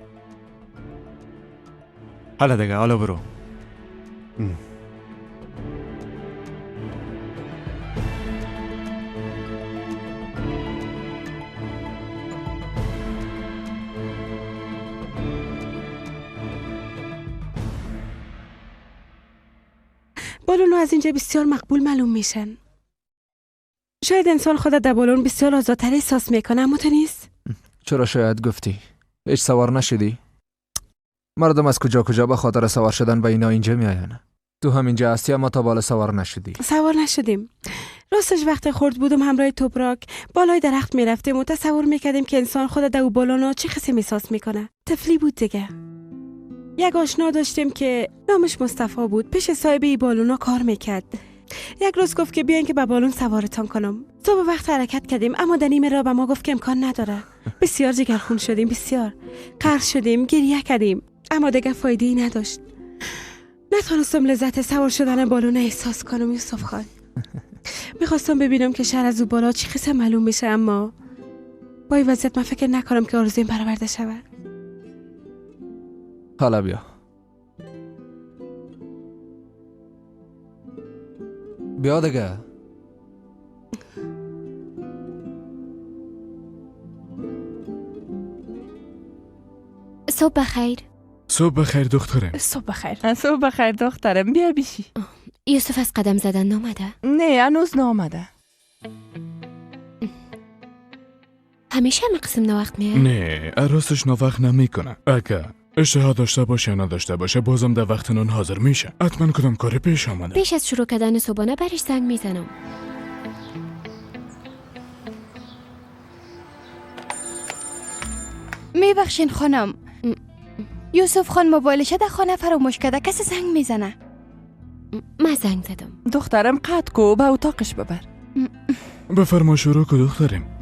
حالا دیگه، حالا برو. بالونو از اینجا بسیار مقبول معلوم میشن. شاید انسان خود در بالون بسیار آزادتر احساس میکنه، اما تو نیست. چرا شاید گفتی؟ هیچ سوار نشدی؟ مردم از کجا کجا به خاطر سوار شدن به اینا اینجا میآیند. تو هم اینجا هستی اما تا بالا سوار نشدی. سوار نشدیم. راستش وقت خرد بودم همراه توپراک بالای درخت میرفتیم و تصور میکردیم که انسان خود در بالونا چه قسم احساس میکنه. طفلی بود دیگه. یک آشنا داشتیم که نامش مصطفی بود. پیش صاحب ای بالونا کار میکرد. یک روز گفت که بیاین که به بالون سوارتان کنم. صبح وقت حرکت کردیم، اما در نیمه راه به ما گفت که امکان نداره. بسیار جگرخون شدیم، بسیار قهر شدیم، گریه کردیم، اما دیگه فایده ای نداشت. نتونستم لذت سوار شدن بالون احساس کنم یوسف خان. میخواستم ببینم که شهر از او بالا چی قسم معلوم میشه، اما با این وضعیت من فکر نکنم که آرزویم برآورده شود. حالا بیا. بیا دیگه. صبح بخیر. صبح بخیر دخترم. صبح بخیر. صبح بخیر دخترم، بیا بیشی. یوسف از قدم زدن نامده؟ نه هنوز نامده. همیشه همه قسم ناوقت میاد؟ نه راستش ناوقت نمیکنه. اگه اشتها داشته باشه یا نداشته باشه بازم در وقت نان حاضر میشه. حتما کدام کاری پیش آمده. پیش از شروع کردن صبحانه برش زنگ میزنم. میبخشین خانم، یوسف خان موبایلش در خانه فراموش کرده، کسی زنگ میزنه. من زنگ زدم. دخترم قطع کو، به اتاقش ببر. بفرما شروع کو دخترم.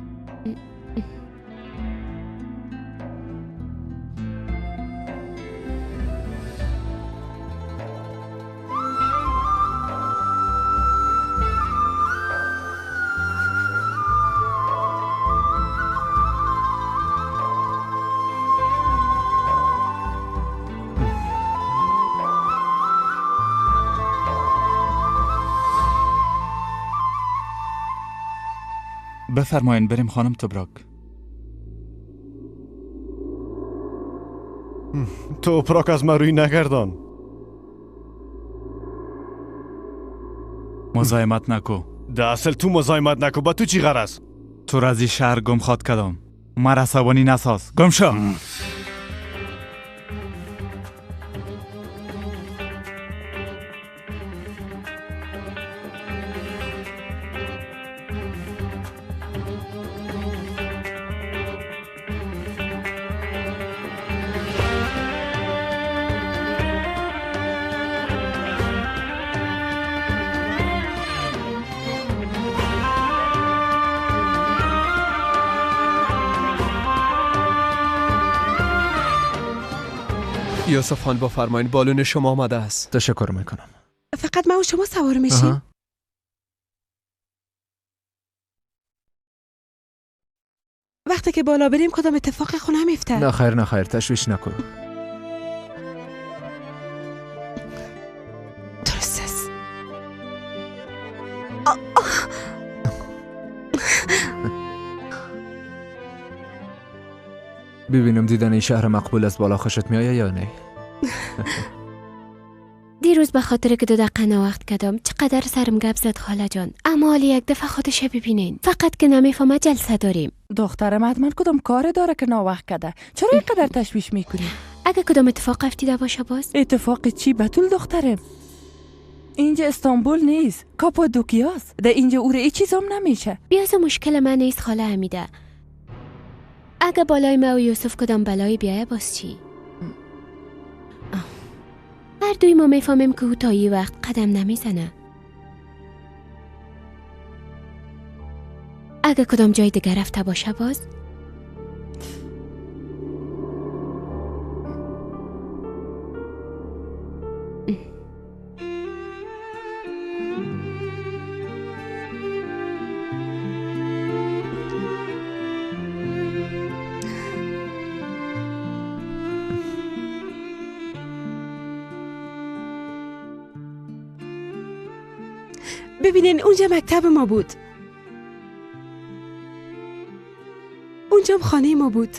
بفرمایین بریم خانم توبراک. توپراک از من روی نگردان. مزاحمت نکو. ده اصل تو مزاحمت نکو. با تو چی غرض؟ تو را از این شهر گم خواد کردم. مرا عصبانی نساز. گم شو. یوسف خان بفرمایین بالون شما آمده است. تشکر میکنم. فقط من و شما سوار میشیم؟ وقتی که بالا بریم کدام اتفاق خونه میفته؟ نه خیر نه خیر، تشویش نکن. درست است. ببینم دیدن این شهر مقبول از بالا خوشت میآید یا نه. دیروز به خاطر که 2 دقیقه ناوقت کردم چقدر سرم گپ زد خاله جان، اما حالی یک دفعه خودش ببینین. فقط که نمیفهمه جلسه داریم. دخترم حتما کدام کار داره که ناوقت کرده. چرا اینقدر تشویش میکنی؟ اگه کدام اتفاق افتیده باشه باز؟ اتفاق چی بتول دخترم؟ اینجا استانبول نیست، کاپادوکیاست. در اینجا اوره ای چیزام نمیشه. بیاز مشکل من نیست خاله حمیده. اگه بالای ما و یوسف کدام بلایی بیایه باز چی؟ هر دوی ما میفهمیم که او تا یه وقت قدم نمیزنه. اگه کدام جای دیگه رفته باشه باز؟ ببینین اونجا مکتب ما بود، اونجا خانه ما بود.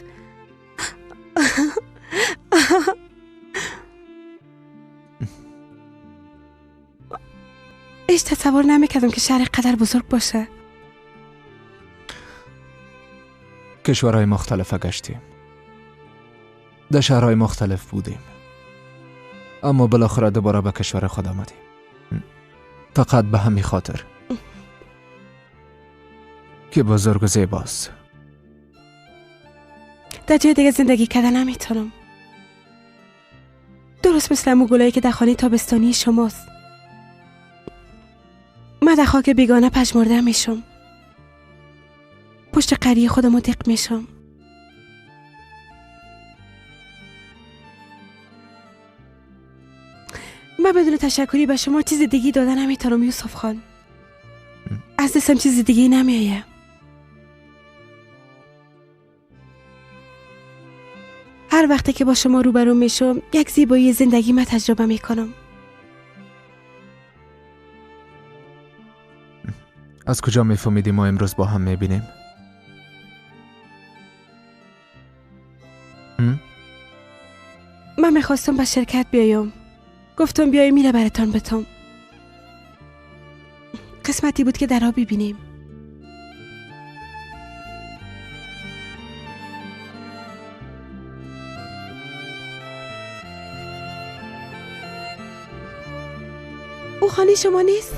هیچ تصور نمیکردم که شهر قدر بزرگ باشه. کشورهای مختلف گشتیم، در شهرهای مختلف بودیم، اما بالاخره دوباره به کشور خود آمدیم. فقط به همین خاطر که بزرگ و زیباست. در جای دیگه زندگی کردن نمیتونم. درست مثل امو گلایی که در خانه تابستانی شماست. من در خاک بیگانه پژمرده میشم. پشت قریه خودم دق میشم. من بدون تشکری به شما چیز دیگه داده نمیتونم یوسف خان. از دستم چیز دیگه نمیایه. هر وقتی که با شما روبرو میشم یک زیبایی زندگی من تجربه میکنم. از کجا میفهمیدی ما امروز با هم میبینیم؟ من میخواستم به شرکت بیایم. گفتم بیایم میره براتان بتم. قسمتی بود که درها ببینیم. او خانه شما نیست؟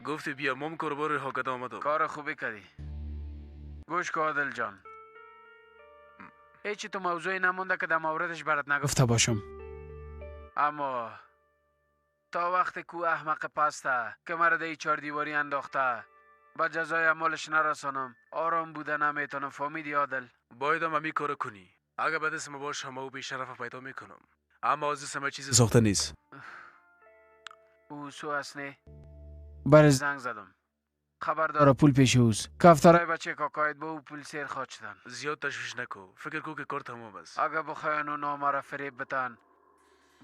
گفتی بیا مم کاربار ها کد آمدم. کار خوبی کردی. گوش که عادل جان، هیچی تو موضوعی نمونده که در موردش برات نگفته باشم، اما تا وقت کو احمق پسته که مرا در چهار دیواری انداخته با جزای اعمالش نرسانم آرام بوده نمیتونم. فهمیدی عادل؟ باید هم همی کارو کنی. اگه به دست ما باش همه او بیشرف پیدا میکنم، اما از دست چیزی ساخته نیست. او سو است نه؟ برش زنگ زدم، خبر داره پول پیش اوست. کفترای بچه کاکایت با او پول سیر خواهد شدن. زیاد تشویش نکو، فکر کو که کار تمام است. اگه بخواین اونا مرا فریب بتن،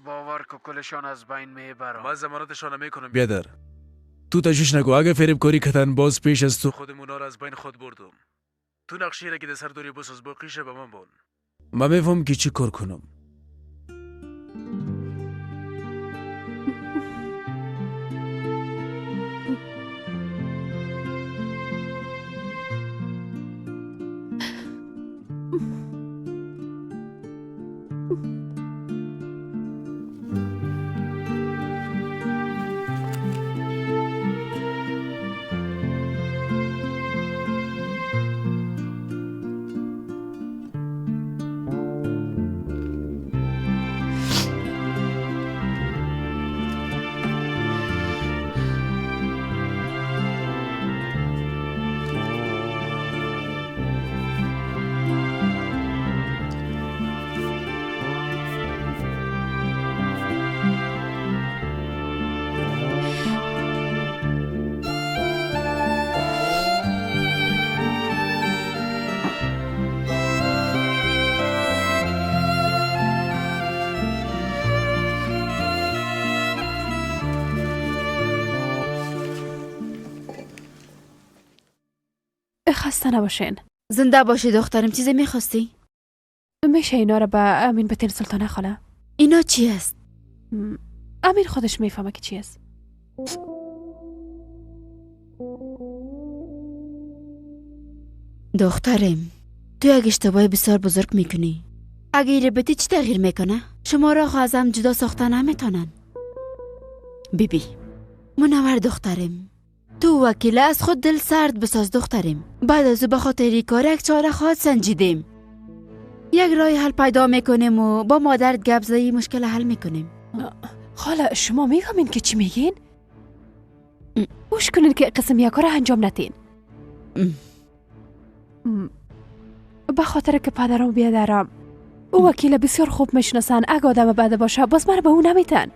باور که کلشان از بین میبرم. من ضمانتشان میکنم بیادر، تو تشویش نکو. اگه فریب کاری کتن باز پیش از تو خودم اونا را از بین خود بردم. تو نقشه را که در سر داری بساز، باقیشه به من بان. من میفهم که چی کار کنم. خسته نباشین. زنده باشی دخترم. چیزی میخواستی؟ میشه اینا رو به امین بتین سلطانه خاله؟ اینا چی است؟ امین خودش میفهمه که چی است. دخترم تو یک اشتباه بسیار بزرگ میکنی. اگه ایره بتی چی تغییر میکنه؟ شما را از هم جدا ساخته نمیتونن. بیبی منور دخترم، تو وکیله از خود دل سرد بساز دخترم. بعد از او به خاطر کار یک چاره خواهد سنجیدیم. یک راه حل پیدا میکنیم و با مادرت گپ زدی مشکل حل میکنیم. خاله شما میفهمین که چی میگین؟ گوش کنین که قسم یک کار انجام ندین. به خاطر که پدرم بیادرم او وکیل بسیار خوب میشناسن. اگه آدم بده باشه باز من به او نمیتن.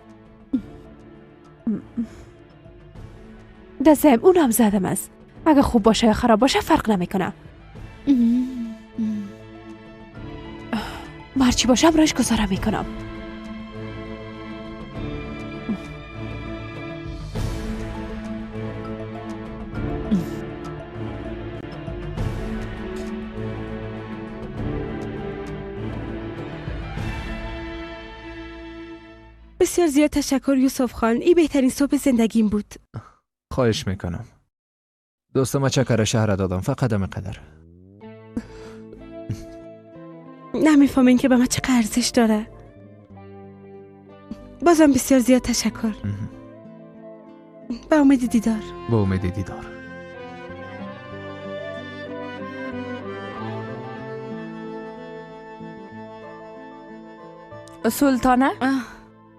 دزم اونم زدم است. اگه خوب باشه یا خراب باشه فرق نمیکنه. مرچی باشم راش گذاره میکنم. بسیار زیاد تشکر یوسف خان، این بهترین صبح زندگیم بود. خواهش میکنم. دوستم چکر شهر دادم، فقط قدر. نمیفهمین که به من چه ارزش داره. بازم بسیار زیاد تشکر. به امید دیدار. به امید دیدار. سلطانه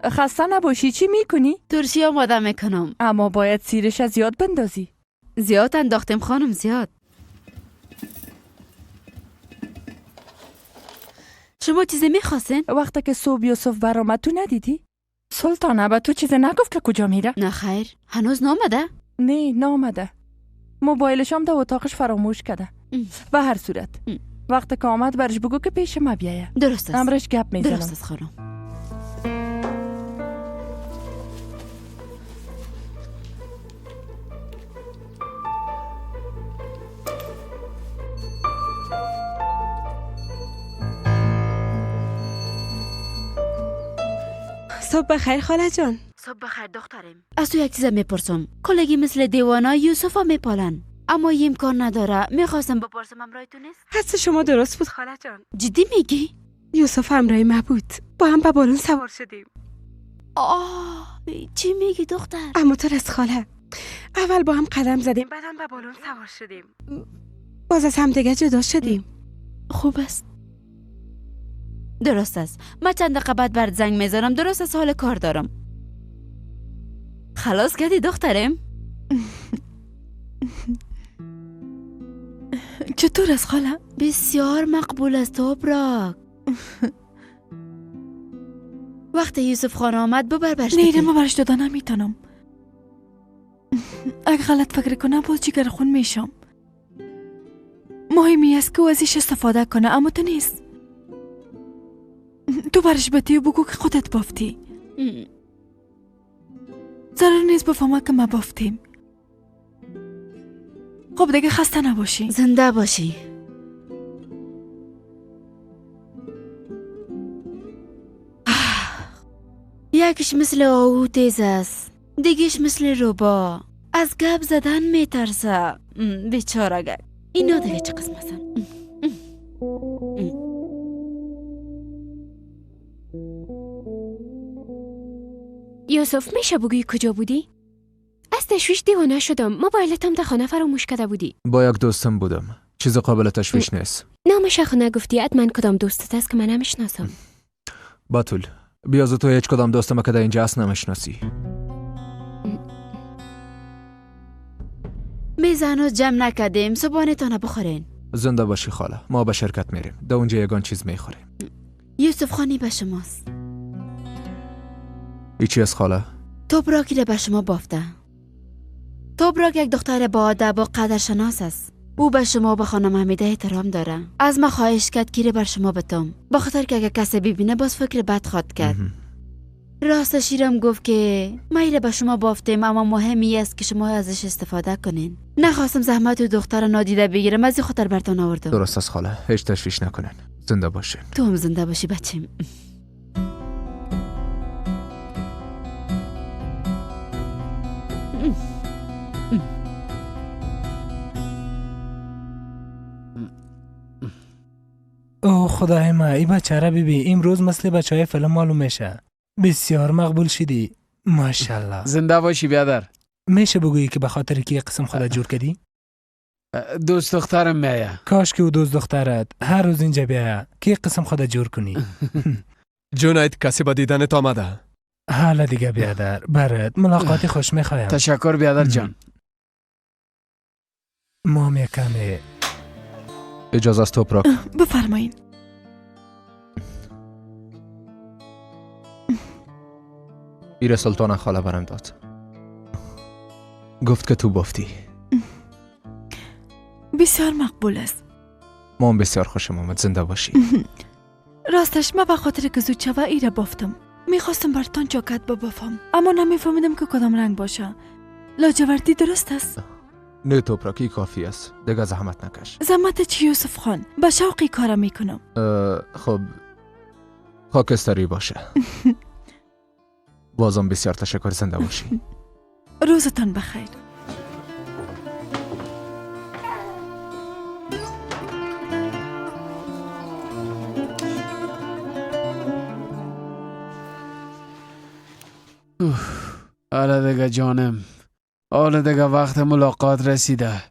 خسته نباشی، چی میکنی؟ ترشی آماده میکنم. اما باید سیرش از زیاد بندازی. زیاد انداختیم خانم، زیاد. شما چیزی میخواستین؟ وقتی که صبح یوسف برآمد تو ندیدی؟ سلطانه به تو چیزی نگفت که کجا میره؟ نه خیر، هنوز نامده؟ نه نامده. موبایلش هم در اتاقش فراموش کرده. به هر صورت وقتی که آمد برش بگو که پیش ما بیایه. درست است. امرش گپ میزنم. درست است خانم. صبح بخیر خاله جان. صبح بخیر دخترم. از تو یک چیز میپرسم. کلگی مثل دیوانا یوسف میپالن، اما یه امکان نداره. میخواستم بپرسم همراه تو نیست؟ حدس شما درست بود خاله جان. جدی میگی؟ یوسف همراه ما بود، با هم به بالون سوار شدیم. آه چی میگی دختر؟ اما تو از خاله، اول با هم قدم زدیم، بعدم به بالون سوار شدیم، باز از هم دیگه جدا شدیم. خوب است، درست است. من چند دقیقه بعد برات زنگ میزنم. درست است، حال کار دارم. خلاص کردی دخترم؟ چطور است خاله؟ بسیار مقبول است توبراک. وقتی یوسف خان آمد ببر برش. نه ما برش داده نمیتونم. اگه غلط فکر کنم باز جگر خون میشم. مهمی است که او ازش استفاده کنه، اما تو نیست. تو برش بتی و بگو که خودت بافتی. ضرور نیست بفهمه که ما بافتیم. خب دیگه خسته نباشی. زنده باشی. یکیش مثل آهو تیز است، دیگیش مثل روبا. از گپ زدن میترسه بیچاره. اینا دیگه چه قسم هستن؟ یوسف میشه بگویی کجا بودی؟ از تشویش دیوانه شدم. موبایلتم در خانه فراموش کرده بودی. با یک دوستم بودم. چیز قابل تشویش نیست. نامش خو نگفتی. حتما کدام دوستت است که من نمیشناسم. باتول بیاز تو هیچ کدام دوستم که در اینجا است نمیشناسی. میز هنوز جمع نکردیم. صبحانه تانه بخورین. زنده باشی خاله. ما به شرکت میریم. در اونجا یگان چیز میخوریم. یوسف خانی به شماست. ایچی از خاله؟ توبراکی را به شما بافته. توبراک یک دختر با ادب و قدرشناس است. او به شما و به خانم حمیده احترام داره. از ما خواهش کرد که بر شما بتم، با خاطر که اگه کسی ببینه باز فکر بد خواد کرد. راستش ایرم گفت که ما ایره به شما بافتیم، اما مهمی است که شما ازش استفاده کنین. نخواستم زحمت و دختر نادیده بگیرم، از این خاطر برتان آوردم. درست است خاله، هیچ تشویش نکنن. زنده باشین. تو هم زنده باشی بچیم. او خدای ما، ای بچه را ببین، امروز مثل بچه های فیلم معلوم میشه. بسیار مقبول شدی ماشاءالله. زنده باشی بیادر. میشه بگویی که به خاطر کی قسم خدا جور کردی؟ دوست دخترم میایه. کاش که او دوست دخترت هر روز اینجا بیایه که قسم خدا جور کنی. جونید کسی به دیدنت آمده. حالا دیگه بیادر، برات ملاقات خوش میخوایم. تشکر بیادر جان. ما میکمه اجازه است توپراک. بفرمایین. ایره سلطان خاله برم داد. گفت که تو بافتی. بسیار مقبول است. ما هم بسیار خوشم آمد. زنده باشی. راستش ما به خاطر که زود شوه ایره بافتم. میخواستم برتان جاکت ببافم، اما نمیفهمیدم که کدام رنگ باشه. لاجوردی درست است؟ نه توپراکی کافی است. دیگه زحمت نکش. زحمت چی یوسف خان؟ به شوقی کارم میکنم. خب خاکستری باشه. بازم بسیار تشکر، زنده باشی. روزتان بخیر. آره دیگه جانم، آره دیگه وقت ملاقات رسیده.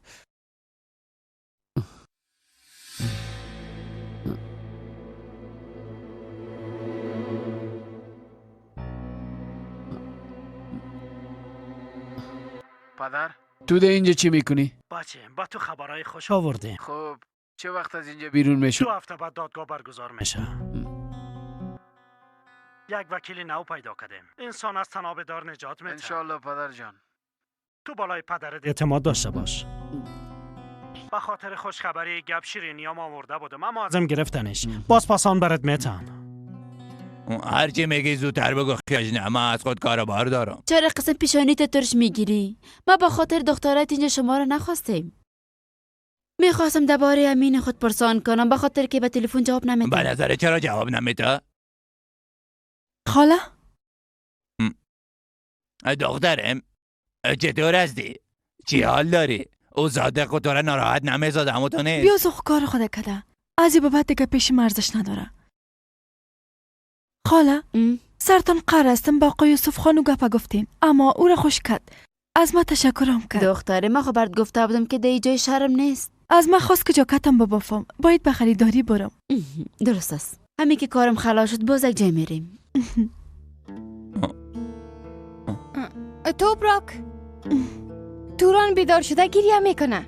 پدر تو ده اینجا چی میکنی؟ بچه با تو خبرهای خوش آوردیم. خب چه وقت از اینجا بیرون میشم؟ 2 هفته بعد دادگاه برگزار میشه. یک وکیل نو پیدا کردیم. انسان از تناب دار نجات میده. انشالله پدر جان. تو بالای پدرت اعتماد داشته باش. به خاطر خوشخبری گپ شیرینیام آورده بودم اما ازم گرفتنش. باز پسان برات میتن. هرچی میگی زودتر بگو خیاج، نه من از خود کار بار دارم. چرا قسم پیشانی ترش میگیری؟ ما با خاطر دخترات اینجا شما را نخواستیم. میخواستم درباره امین خود پرسان کنم، به خاطر که به تلفن جواب نمیده. به نظر چرا جواب نمیده؟ خاله دخترم چطور هستی؟ چی حال داری؟ او صادق و تو را ناراحت نمیزاد اما تو نیست. بیا زخ کار خود کده. از این بعد دیگه پیش مرزش نداره. خاله سرتان قهر هستم با آقای یوسف خانو گپه گفتین اما او را خوش کرد. از ما تشکرم کرد. دختره ما خب برات گفته بودم که دی جای شرم نیست. از ما خواست که جاکتم ببافم. باید به خریداری برم. درست است. همین که کارم خلاص شد باز یک جای میریم. تو براک توران بیدار شده گریه میکنه.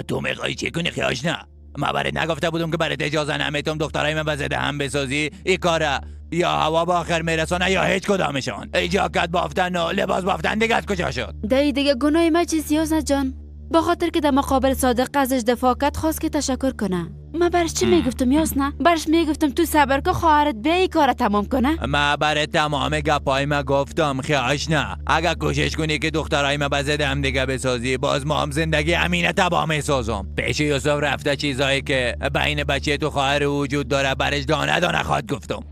تو میخوای چه کنی خیاش؟ نه من برات نگفته بودم که برات اجازه نمیتم دخترای من بزده هم بسازی؟ این کاره یا هوا به آخر میرسانه یا هیچ کدامشان. ای جاکت بافتن و لباس بافتن دیگه از کجا شد؟ دی دیگه گناه من چیز یاز جان. با خاطر که در مقابل صادق ازش دفاع کرد خواست که تشکر کنه. من برش چی میگفتم یاس؟ نه برش میگفتم تو صبر که خواهرت بیا ای کار تمام کنه. من برای تمام گپای ما گفتم خیاش نه اگه کوشش کنی که دخترای ما بزده هم دیگه بسازی باز ما هم زندگی امینه تباه میسازم. پیش یوسف رفته چیزایی که بین بچه تو خواهر وجود داره برش دانه دانه خواد گفتم.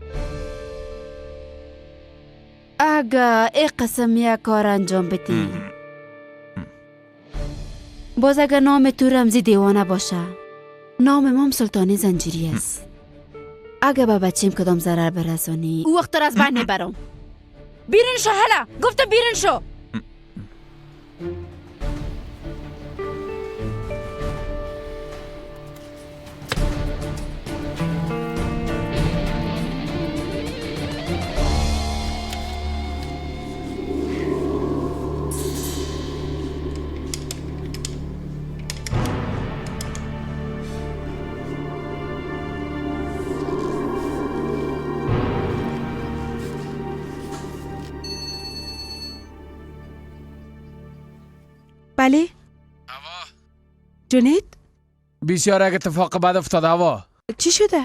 اگه ای قسم یک کار انجام بدی باز اگه نام تو رمزی دیوانه باشه، نام مام سلطانی زنجیری است. اگه به بچیم کدام ضرر برسانی او وقت از بین میبرم. بیرون شو هلا، گفتم بیرون شو. بله؟ هوا جنید؟ بسیار یک اتفاق بد افتاده. هوا چی شده؟ در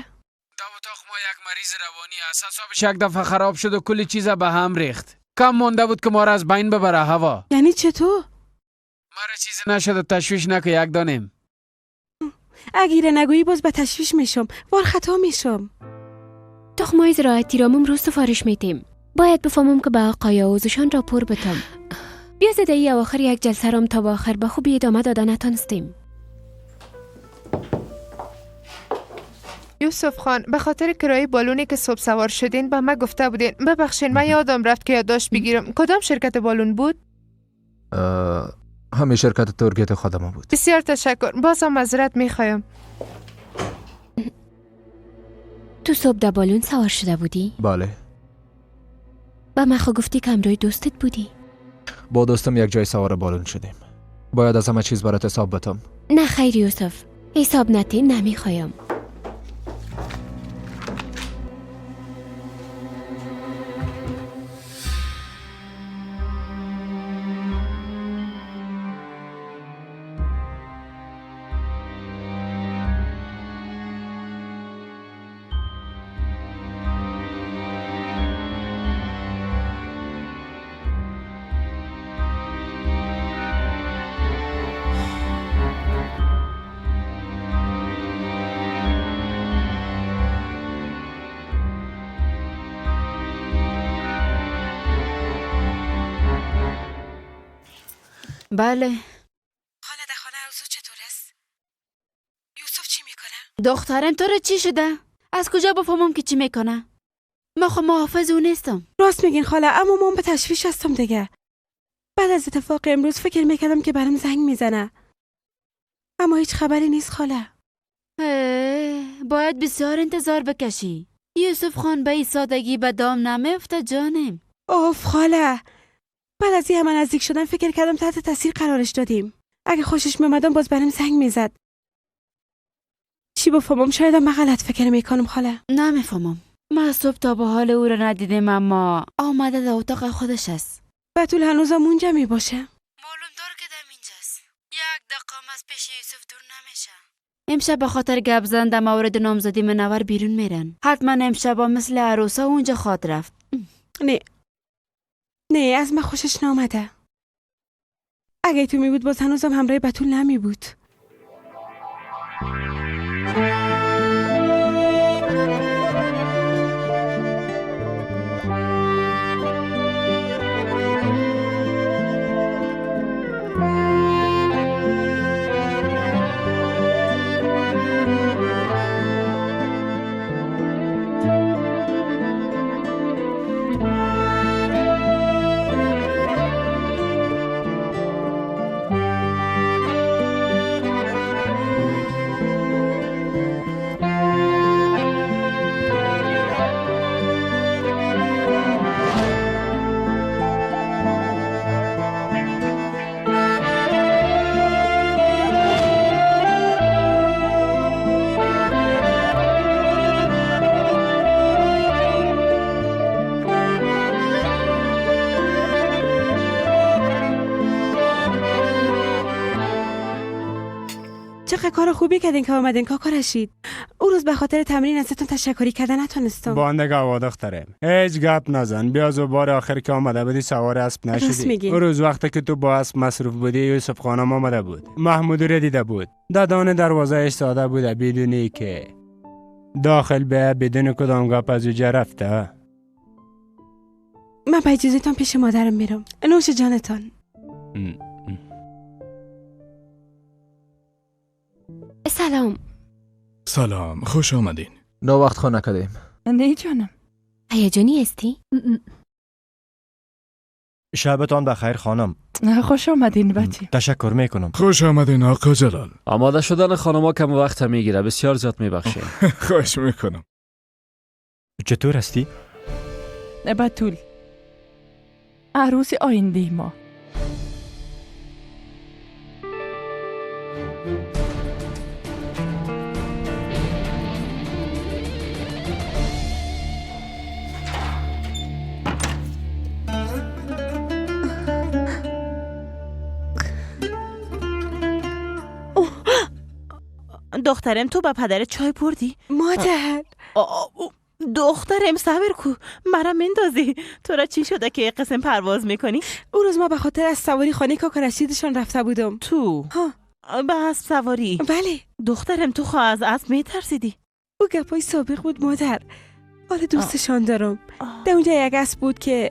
اتاق ما یک مریض روانی است، اعصابش یک دفعه خراب شد و کلی چیز به هم ریخت. کم مونده بود که ما را از بین ببره. هوا یعنی چطور؟ مرا چیزی نشده، تشویش نکن یک دانیم. اگه نگویی باز به تشویش میشم، وار خطا میشم. تخمای زراعتی را امروز سفارش میدیم. باید بفهمم که به آقای آوزشان راپور بدم. بیا زده ای اواخر یک جلسه رام تا به آخر به خوبی ادامه داده نتانستیم. یوسف خان به خاطر کرایه بالونی که صبح سوار شدین به من گفته بودین. ببخشین من یادم رفت که یادداشت بگیرم. کدام شرکت بالون بود؟ همین شرکت تورگیت خودم بود. بسیار تشکر، بازم معذرت میخوایم. تو صبح در بالون سوار شده بودی؟ بله. به من خو گفتی که همراه دوستت بودی. با دوستم یک جای سوار بالون شدیم. باید از همه چیز برات حساب بدم. نه خیر یوسف، حساب نتی نمیخوایم. بله. خاله در خانه اوضاع چطور است؟ یوسف چی میکنه؟ دخترم تو را چی شده؟ از کجا بفهمم که چی میکنه؟ ما خب محافظ او نیستم. راست میگین خاله، اما من به تشویش هستم دیگه. بعد از اتفاق امروز فکر میکردم که برام زنگ میزنه، اما هیچ خبری نیست خاله. باید بسیار انتظار بکشی. یوسف خان به این سادگی به دام نمیفته جانم. اوف خاله، بعد از این همه نزدیک شدن فکر کردم تحت تاثیر قرارش دادیم. اگه خوشش میومدم باز برام زنگ میزد. چی بفهمم؟ شاید من غلط فکر میکنم خاله. نمیفهمم. من صبح تا به حال او را ندیدم، اما آمده در اتاق خودش است. بتول هنوزم اونجا میباشه. معلوم دار که دم اینجاست. یک دقیقه از پیش یوسف دور نمیشه. امشب به خاطر گپ زدن در مورد نامزدی منور بیرون میرن. حتما امشب مثل عروسا اونجا خواد رفت. نه نه، از من خوشش نامده. اگه تو می بود باز هنوزم همراه بتول نمی بود. کار خوبی کردین که آمدین کاکا رشید. او روز به خاطر تمرین ازتون تشکری کردن نتونستم. باندگاه هوا دخترم، هیچ گپ نزن. بیاز و بار آخر که آمده بودی سوار اسب نشدی. او روز وقتی که تو با اسب مصروف بودی یوسف خانم آمده بود، محمود رو دیده بود، ددان دروازه ایستاده بوده بدونی که داخل به بدون کدام گپ از اوجا رفته. من با اجازهتون پیش مادرم میرم. نوش جانتان. سلام. سلام، خوش آمدین. نه وقت خو نکردیم. نه جانم. هیجانی هستی؟ شبتان بخیر خانم. خوش آمدین بچه. تشکر میکنم. خوش آمدین آقا جلال. آماده شدن خانم‌ها کم وقت میگیره، بسیار زیاد میبخشیم. خواهش میکنم. چطور هستی؟ بتول، عروس آینده ما. دخترم تو با پدرت چای بردی؟ مادر. دخترم صبر کو، مرا مندازی. تو را چی شده که قسم پرواز میکنی؟ او روز ما به خاطر از سواری خانه کاکا رشیدشان رفته بودم. تو؟ ها. به اسب سواری؟ بله. دخترم تو خواه از اسب میترسیدی؟ او گپای سابق بود مادر. حالا دوستشان دارم. در اونجا یک اسب بود که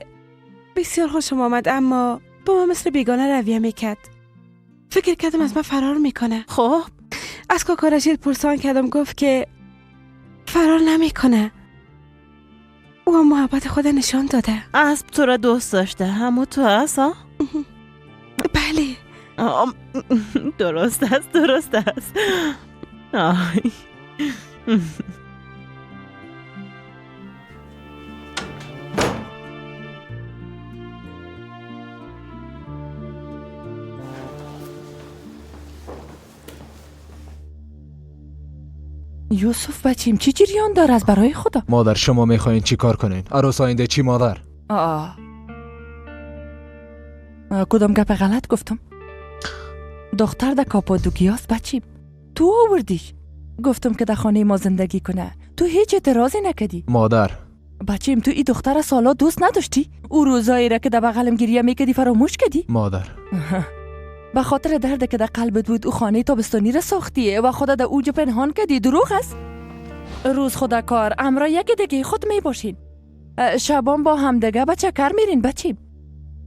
بسیار خوشم آمد، اما با ما مثل بیگانه رویه میکرد. فکر کردم از من فرار میکنه. خب از کاکا رشید پرسان کردم، گفت که فرار نمیکنه. او هم محبت خود نشان داده. اسب تو را دوست داشته، همون تو هست ها؟ بله. درست است، درست است. آی. یوسف بچیم چی جریان داره از برای خدا؟ مادر شما میخواین چی کار کنین؟ عروس آینده چی مادر؟ کدام گپ غلط گفتم؟ دختر در کاپادوکیاست بچیم، تو آوردیش. گفتم که در خانه ما زندگی کنه، تو هیچ اعتراضی نکردی. مادر بچیم تو این دختر سالا دوست نداشتی؟ او روزایی را که در بغلم گریه میکردی فراموش کردی؟ مادر به خاطر درد که در قلبت بود او خانه تابستانی را ساختی و خدا در اوج پنهان کردی. دروغ است؟ روز خدا کار امرا یکی دیگه خود می باشین، شبان با همدیگه به چکر میرین بچیم.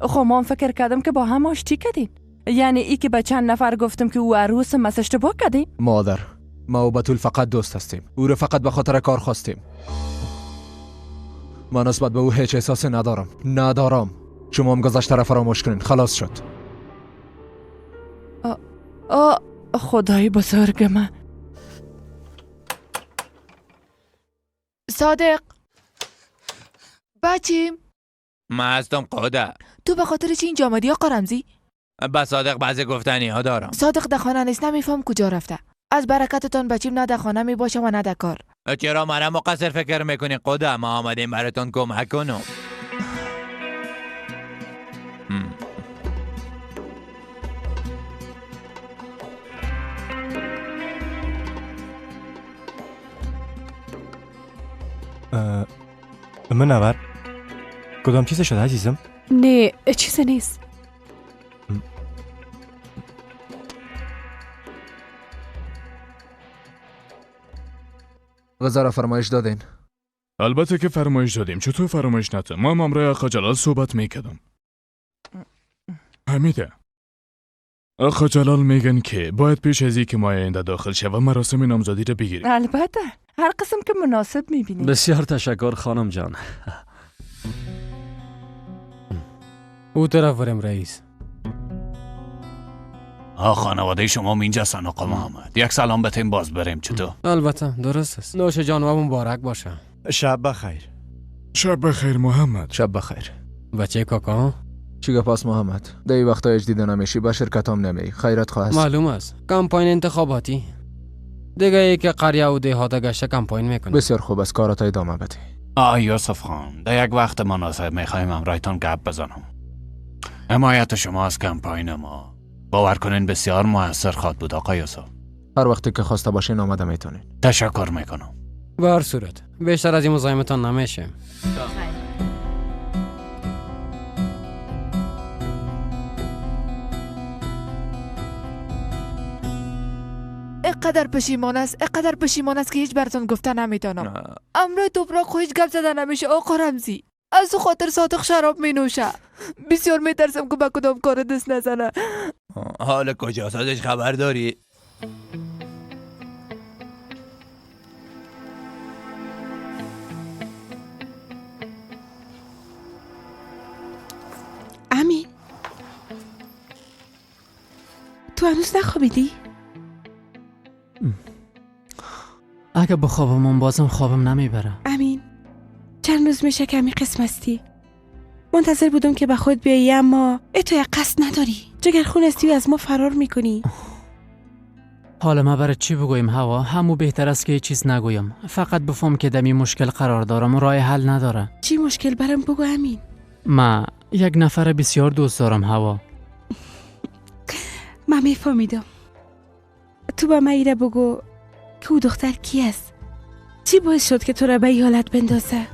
خب من فکر کردم که با هم آشتی کردین، یعنی ای که به چند نفر گفتم که او عروسم است اشتباه کردیم؟ مادر، ما و بتول فقط دوست هستیم. او را فقط به خاطر کار خواستیم. من نسبت به او هیچ احساسی ندارم. شما هم گذشته را فراموش کنین. خلاص شد. خدای بزرگ من. صادق بچیم، من هستم قاده. تو به خاطر چی اینجا آمدی آقا رمزی؟ با صادق بعضی گفتنی ها دارم. صادق در خانه نیست، نمیفهم کجا رفته. از برکتتان بچیم نه در خانه می باشم و نه در کار. چرا مرا مقصر فکر میکنی قاده؟ ما آمدیم براتون کمک کنم. منور، کدام چیز شده عزیزم؟ نه چیز نیست. غذا را فرمایش دادین؟ البته که فرمایش دادیم. چطور فرمایش نده؟ ما هم امرای آقا جلال صحبت میکردم. حمیده، آقا جلال میگن که باید پیش از اینکه ما آینده داخل شوه مراسم نامزدی را بگیریم. البته هر قسم که مناسب میبینیم. بسیار تشکر خانم جان. او طرف بریم رئیس. خانواده شما اینجا هستن آقا محمد. یک سلام بتیم باز بریم. چطور؟ البته درست است. نوش جان و مبارک باشه. شب بخیر. شب بخیر محمد. شب بخیر. بچه کاکا چی گپ است محمد؟ در این وقتا هیچ دیده نمیشی، به شرکتام نمی. خیرت خواست. معلوم است کمپاین انتخاباتی دیگه یک قریه و دیهات گشته کمپاین میکنه. بسیار خوب است، کارات ادامه بده. یوسف خان، در یک وقت مناسب میخوایم همراهتان گپ بزنم. حمایت شما از کمپاین ما باور کنین بسیار موثر خواهد بود آقا یوسف. هر وقتی که خواسته باشین آمده میتونین. تشکر میکنم. به هر صورت بیشتر از این مزاحمتان نمیشه. اقدر پشیمان است، اقدر پشیمان است که هیچ براتون گفته نمیتونم. امروز توپراق هیچ گپ زده نمیشه آقا رمزی. از او خاطر صادق شراب می نوشه. بسیار میترسم که به کدام کار دست نزنه. حال کجاست؟ ازش خبر داری؟ امین، تو هنوز نخوابیدی؟ اگه بخوابم بازم خوابم نمیبره. امین، چند روز میشه که همین قسم هستی. منتظر بودم که به خود بیایی، اما تو یک قصد نداری. جگرخون هستی و از ما فرار میکنی. حالا ما برای چی بگویم هوا؟ همو بهتر است که چیز نگویم. فقط بفهم که دمی مشکل قرار دارم و راه حل نداره. چی مشکل؟ برام بگو امین. ما یک نفر بسیار دوست دارم هوا. من میفهمیدم. تو با من ایره بگو که او دختر کی است؟ چی باعث شد که تو را به این حالت بندازه؟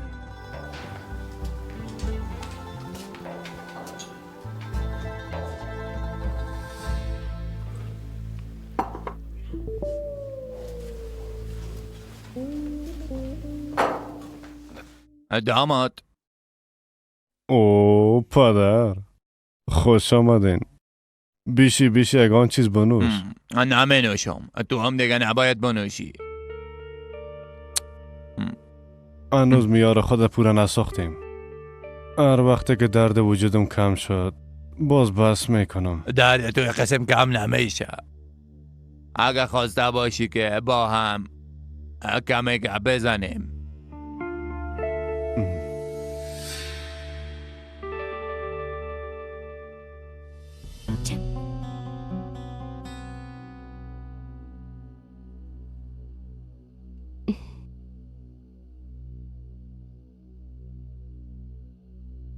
داماد. او پدر، خوش آمدین. بیشی بیشی اگان چیز بنوش. نه نوشم، تو هم دیگه نباید بنوشی. هنوز میار خود پورا نساختیم. هر وقت که درد وجودم کم شد باز بس میکنم. درد توی قسم کم نمیشه. اگه خواسته باشی که با هم کمی گپ بزنیم.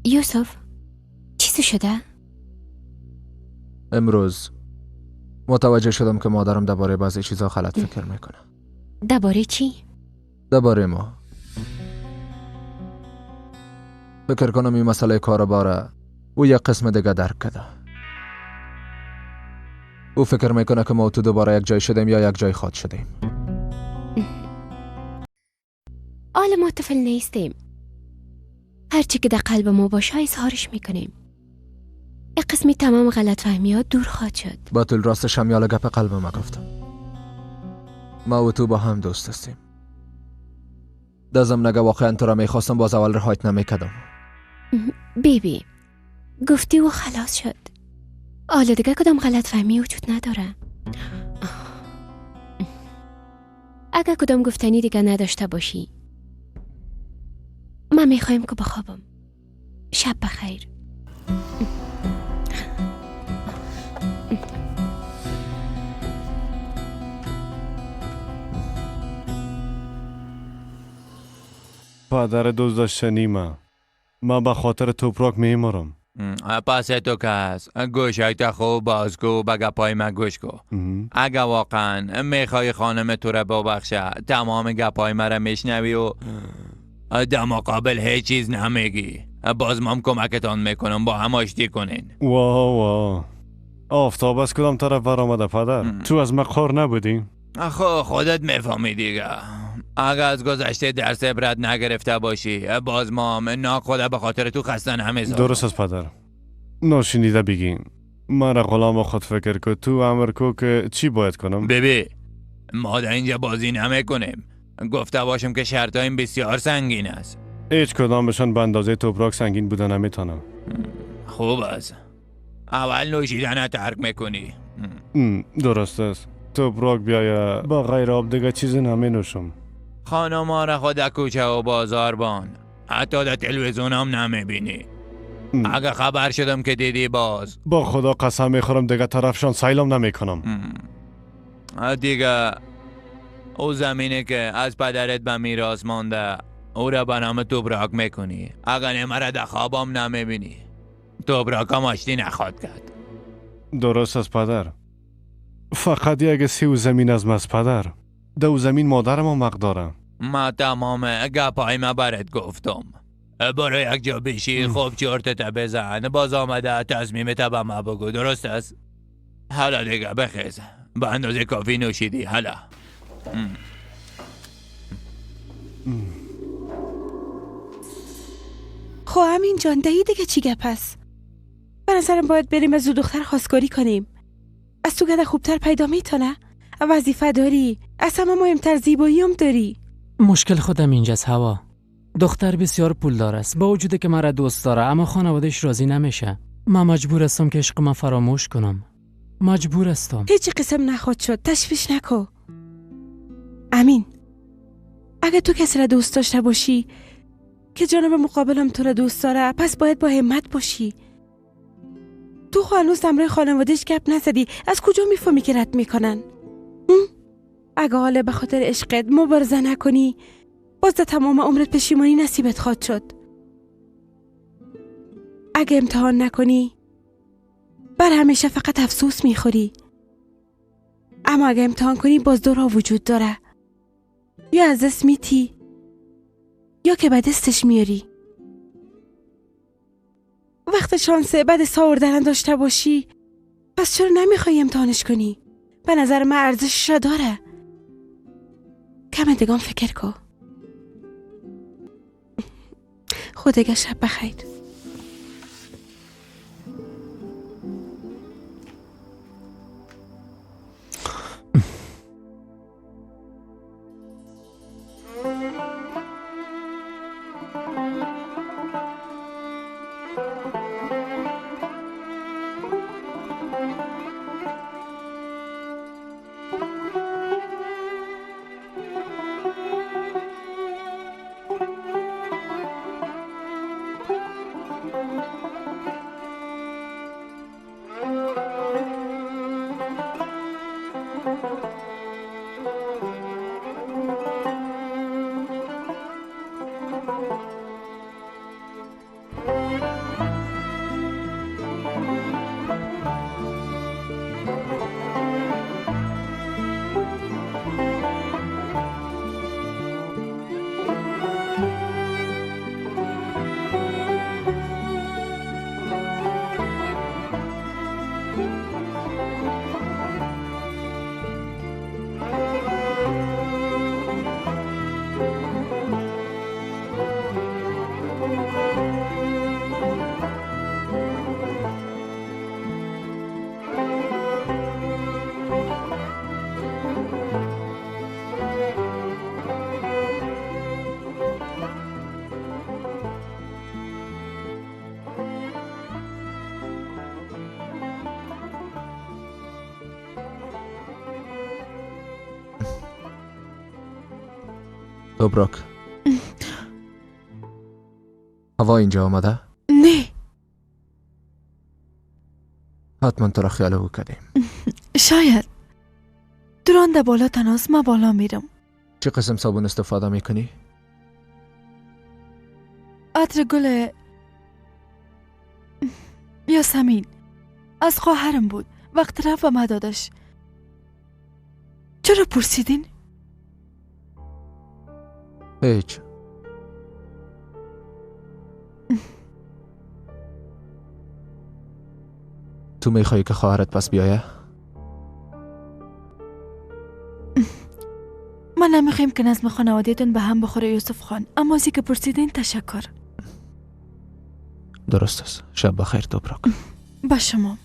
یوسف، چیزی شده؟ امروز متوجه شدم که مادرم درباره بعضی چیزا غلط فکر میکنه. درباره چی؟ درباره ما. فکر کنم این مسئله کاروباره او یک قسم دیگه درک کرده. او فکر میکنه که ما تو دوباره یک جای شدیم یا یک جای خود شدیم. حالا ما طفل نیستیم. هرچی که در قلب ما باشه اظهارش میکنیم. یک قسمی تمام غلط فهمی ها دور خواهد شد. بتول راستش هم یالا گپ قلب ما گفتم. ما و تو با هم دوست هستیم. دزم نگه واقعا تو را میخواستم باز اول رهایت نمیکدم. بیبی گفتی و خلاص شد. حالا دیگه کدام غلط فهمی وجود نداره. اگه کدام گفتنی دیگه نداشته باشی من میخوایم که بخوابم. شب بخیر. پدر دوست داشتنی من به خاطر توپراک میمارم. پس تو کس گوشایت خوب باز کو، به گپای من گوش کو. اگه واقعا میخوای خانم تو را ببخشه تمام گپای مرا میشنوی و در مقابل هیچ چیز نمیگی. باز مام کمکتان میکنم، با هم آشتی کنین. وا وا آفتاب از کدام طرف برآمده پدر؟ تو از مقار نبودی؟ خب خودت میفهمی دیگه. اگه از گذشته درس عبرت نگرفته باشی باز مام ناخدا به خاطر تو خسته نمی‌ذارم. درست از پدر. ناشنیده بگی مرا غلام خود فکر کو، تو امر کو که چی باید کنم. ببین ما در اینجا بازی نمیکنیم. گفته باشم که شرطایم بسیار سنگین است. هیچ کدامشان به اندازه توپراک سنگین بوده نمیتونم. خوب است. اول نوشیدن ترک میکنی. درست است. توپراک بیایه با غیر آب دیگه چیزی نمی نوشم. خانم را خود کوچه و بازار بان، حتی در تلویزیون هم نمیبینی. اگه خبر شدم که دیدی باز با خدا قسم میخورم دیگه طرفشان سیلام نمیکنم. دیگه او زمینه که از پدرت به میراث مانده او را به نام توبراک میکنی. اگه مرا در خوابم نمیبینی توبراک هم آشتی نخواد کرد. درست از پدر. فقط یک سی و زمین از ماست پدر. دو زمین مادرم هم حق داره. ما تمام گپای ما برات گفتم. برو یک جا بشی خوب چرتت بزن، باز آمده تصمیمت به ما بگو. درست است؟ حالا دیگه بخیز، به اندازه کافی نوشیدی. حالا خب امین جان دهی دیگه چی گپ است؟ به نظرم باید بریم از او دختر خواستگاری کنیم. از تو گده خوبتر پیدا میتونه. وظیفه داری، از همه مهمتر زیبایی هم داری. مشکل خودم اینجاست هوا. دختر بسیار پولدار است، با وجود که مرا دوست داره اما خانوادهش راضی نمیشه. من مجبور هستم که عشق من فراموش کنم. مجبور هستم. هیچ قسم نخواد شد، تشویش نکو. امین اگه تو کسی را دوست داشته باشی که جانب مقابلم تو را دوست داره پس باید با همت باشی. تو خو هنوز همراه خانوادهش گپ نزدی، از کجا میفهمی که رد میکنن؟ اگه حالا به خاطر عشقت مبارزه نکنی باز در تمام عمرت پشیمانی نصیبت خواهد شد. اگه امتحان نکنی بر همیشه فقط افسوس میخوری. اما اگه امتحان کنی باز دو راه وجود داره، یا از دست میتی یا که به دستش میاری. وقت شانس بعد آوردن داشته باشی پس چرا نمیخوای امتحانش کنی؟ به نظر من ارزشش را داره. کم دیگه فکر کن. خودگه شب بخیر. توبراک، هوا اینجا آمده؟ نه. حتما تو را خیال او کردیم. شاید. دران ده بالا تناس، ما بالا میرم. چه قسم صابون استفاده میکنی؟ عطر گل یاسمین از خواهرم بود. وقت رفت و ما دادش. چرا پرسیدین؟ هیچ. تو میخوایی که خواهرت پس بیایه؟ من نمیخوایم که نظم خانوادهتون به هم بخوره یوسف خان، اما از که پرسیدین تشکر. درست است. شب بخیر توبراک. با شما.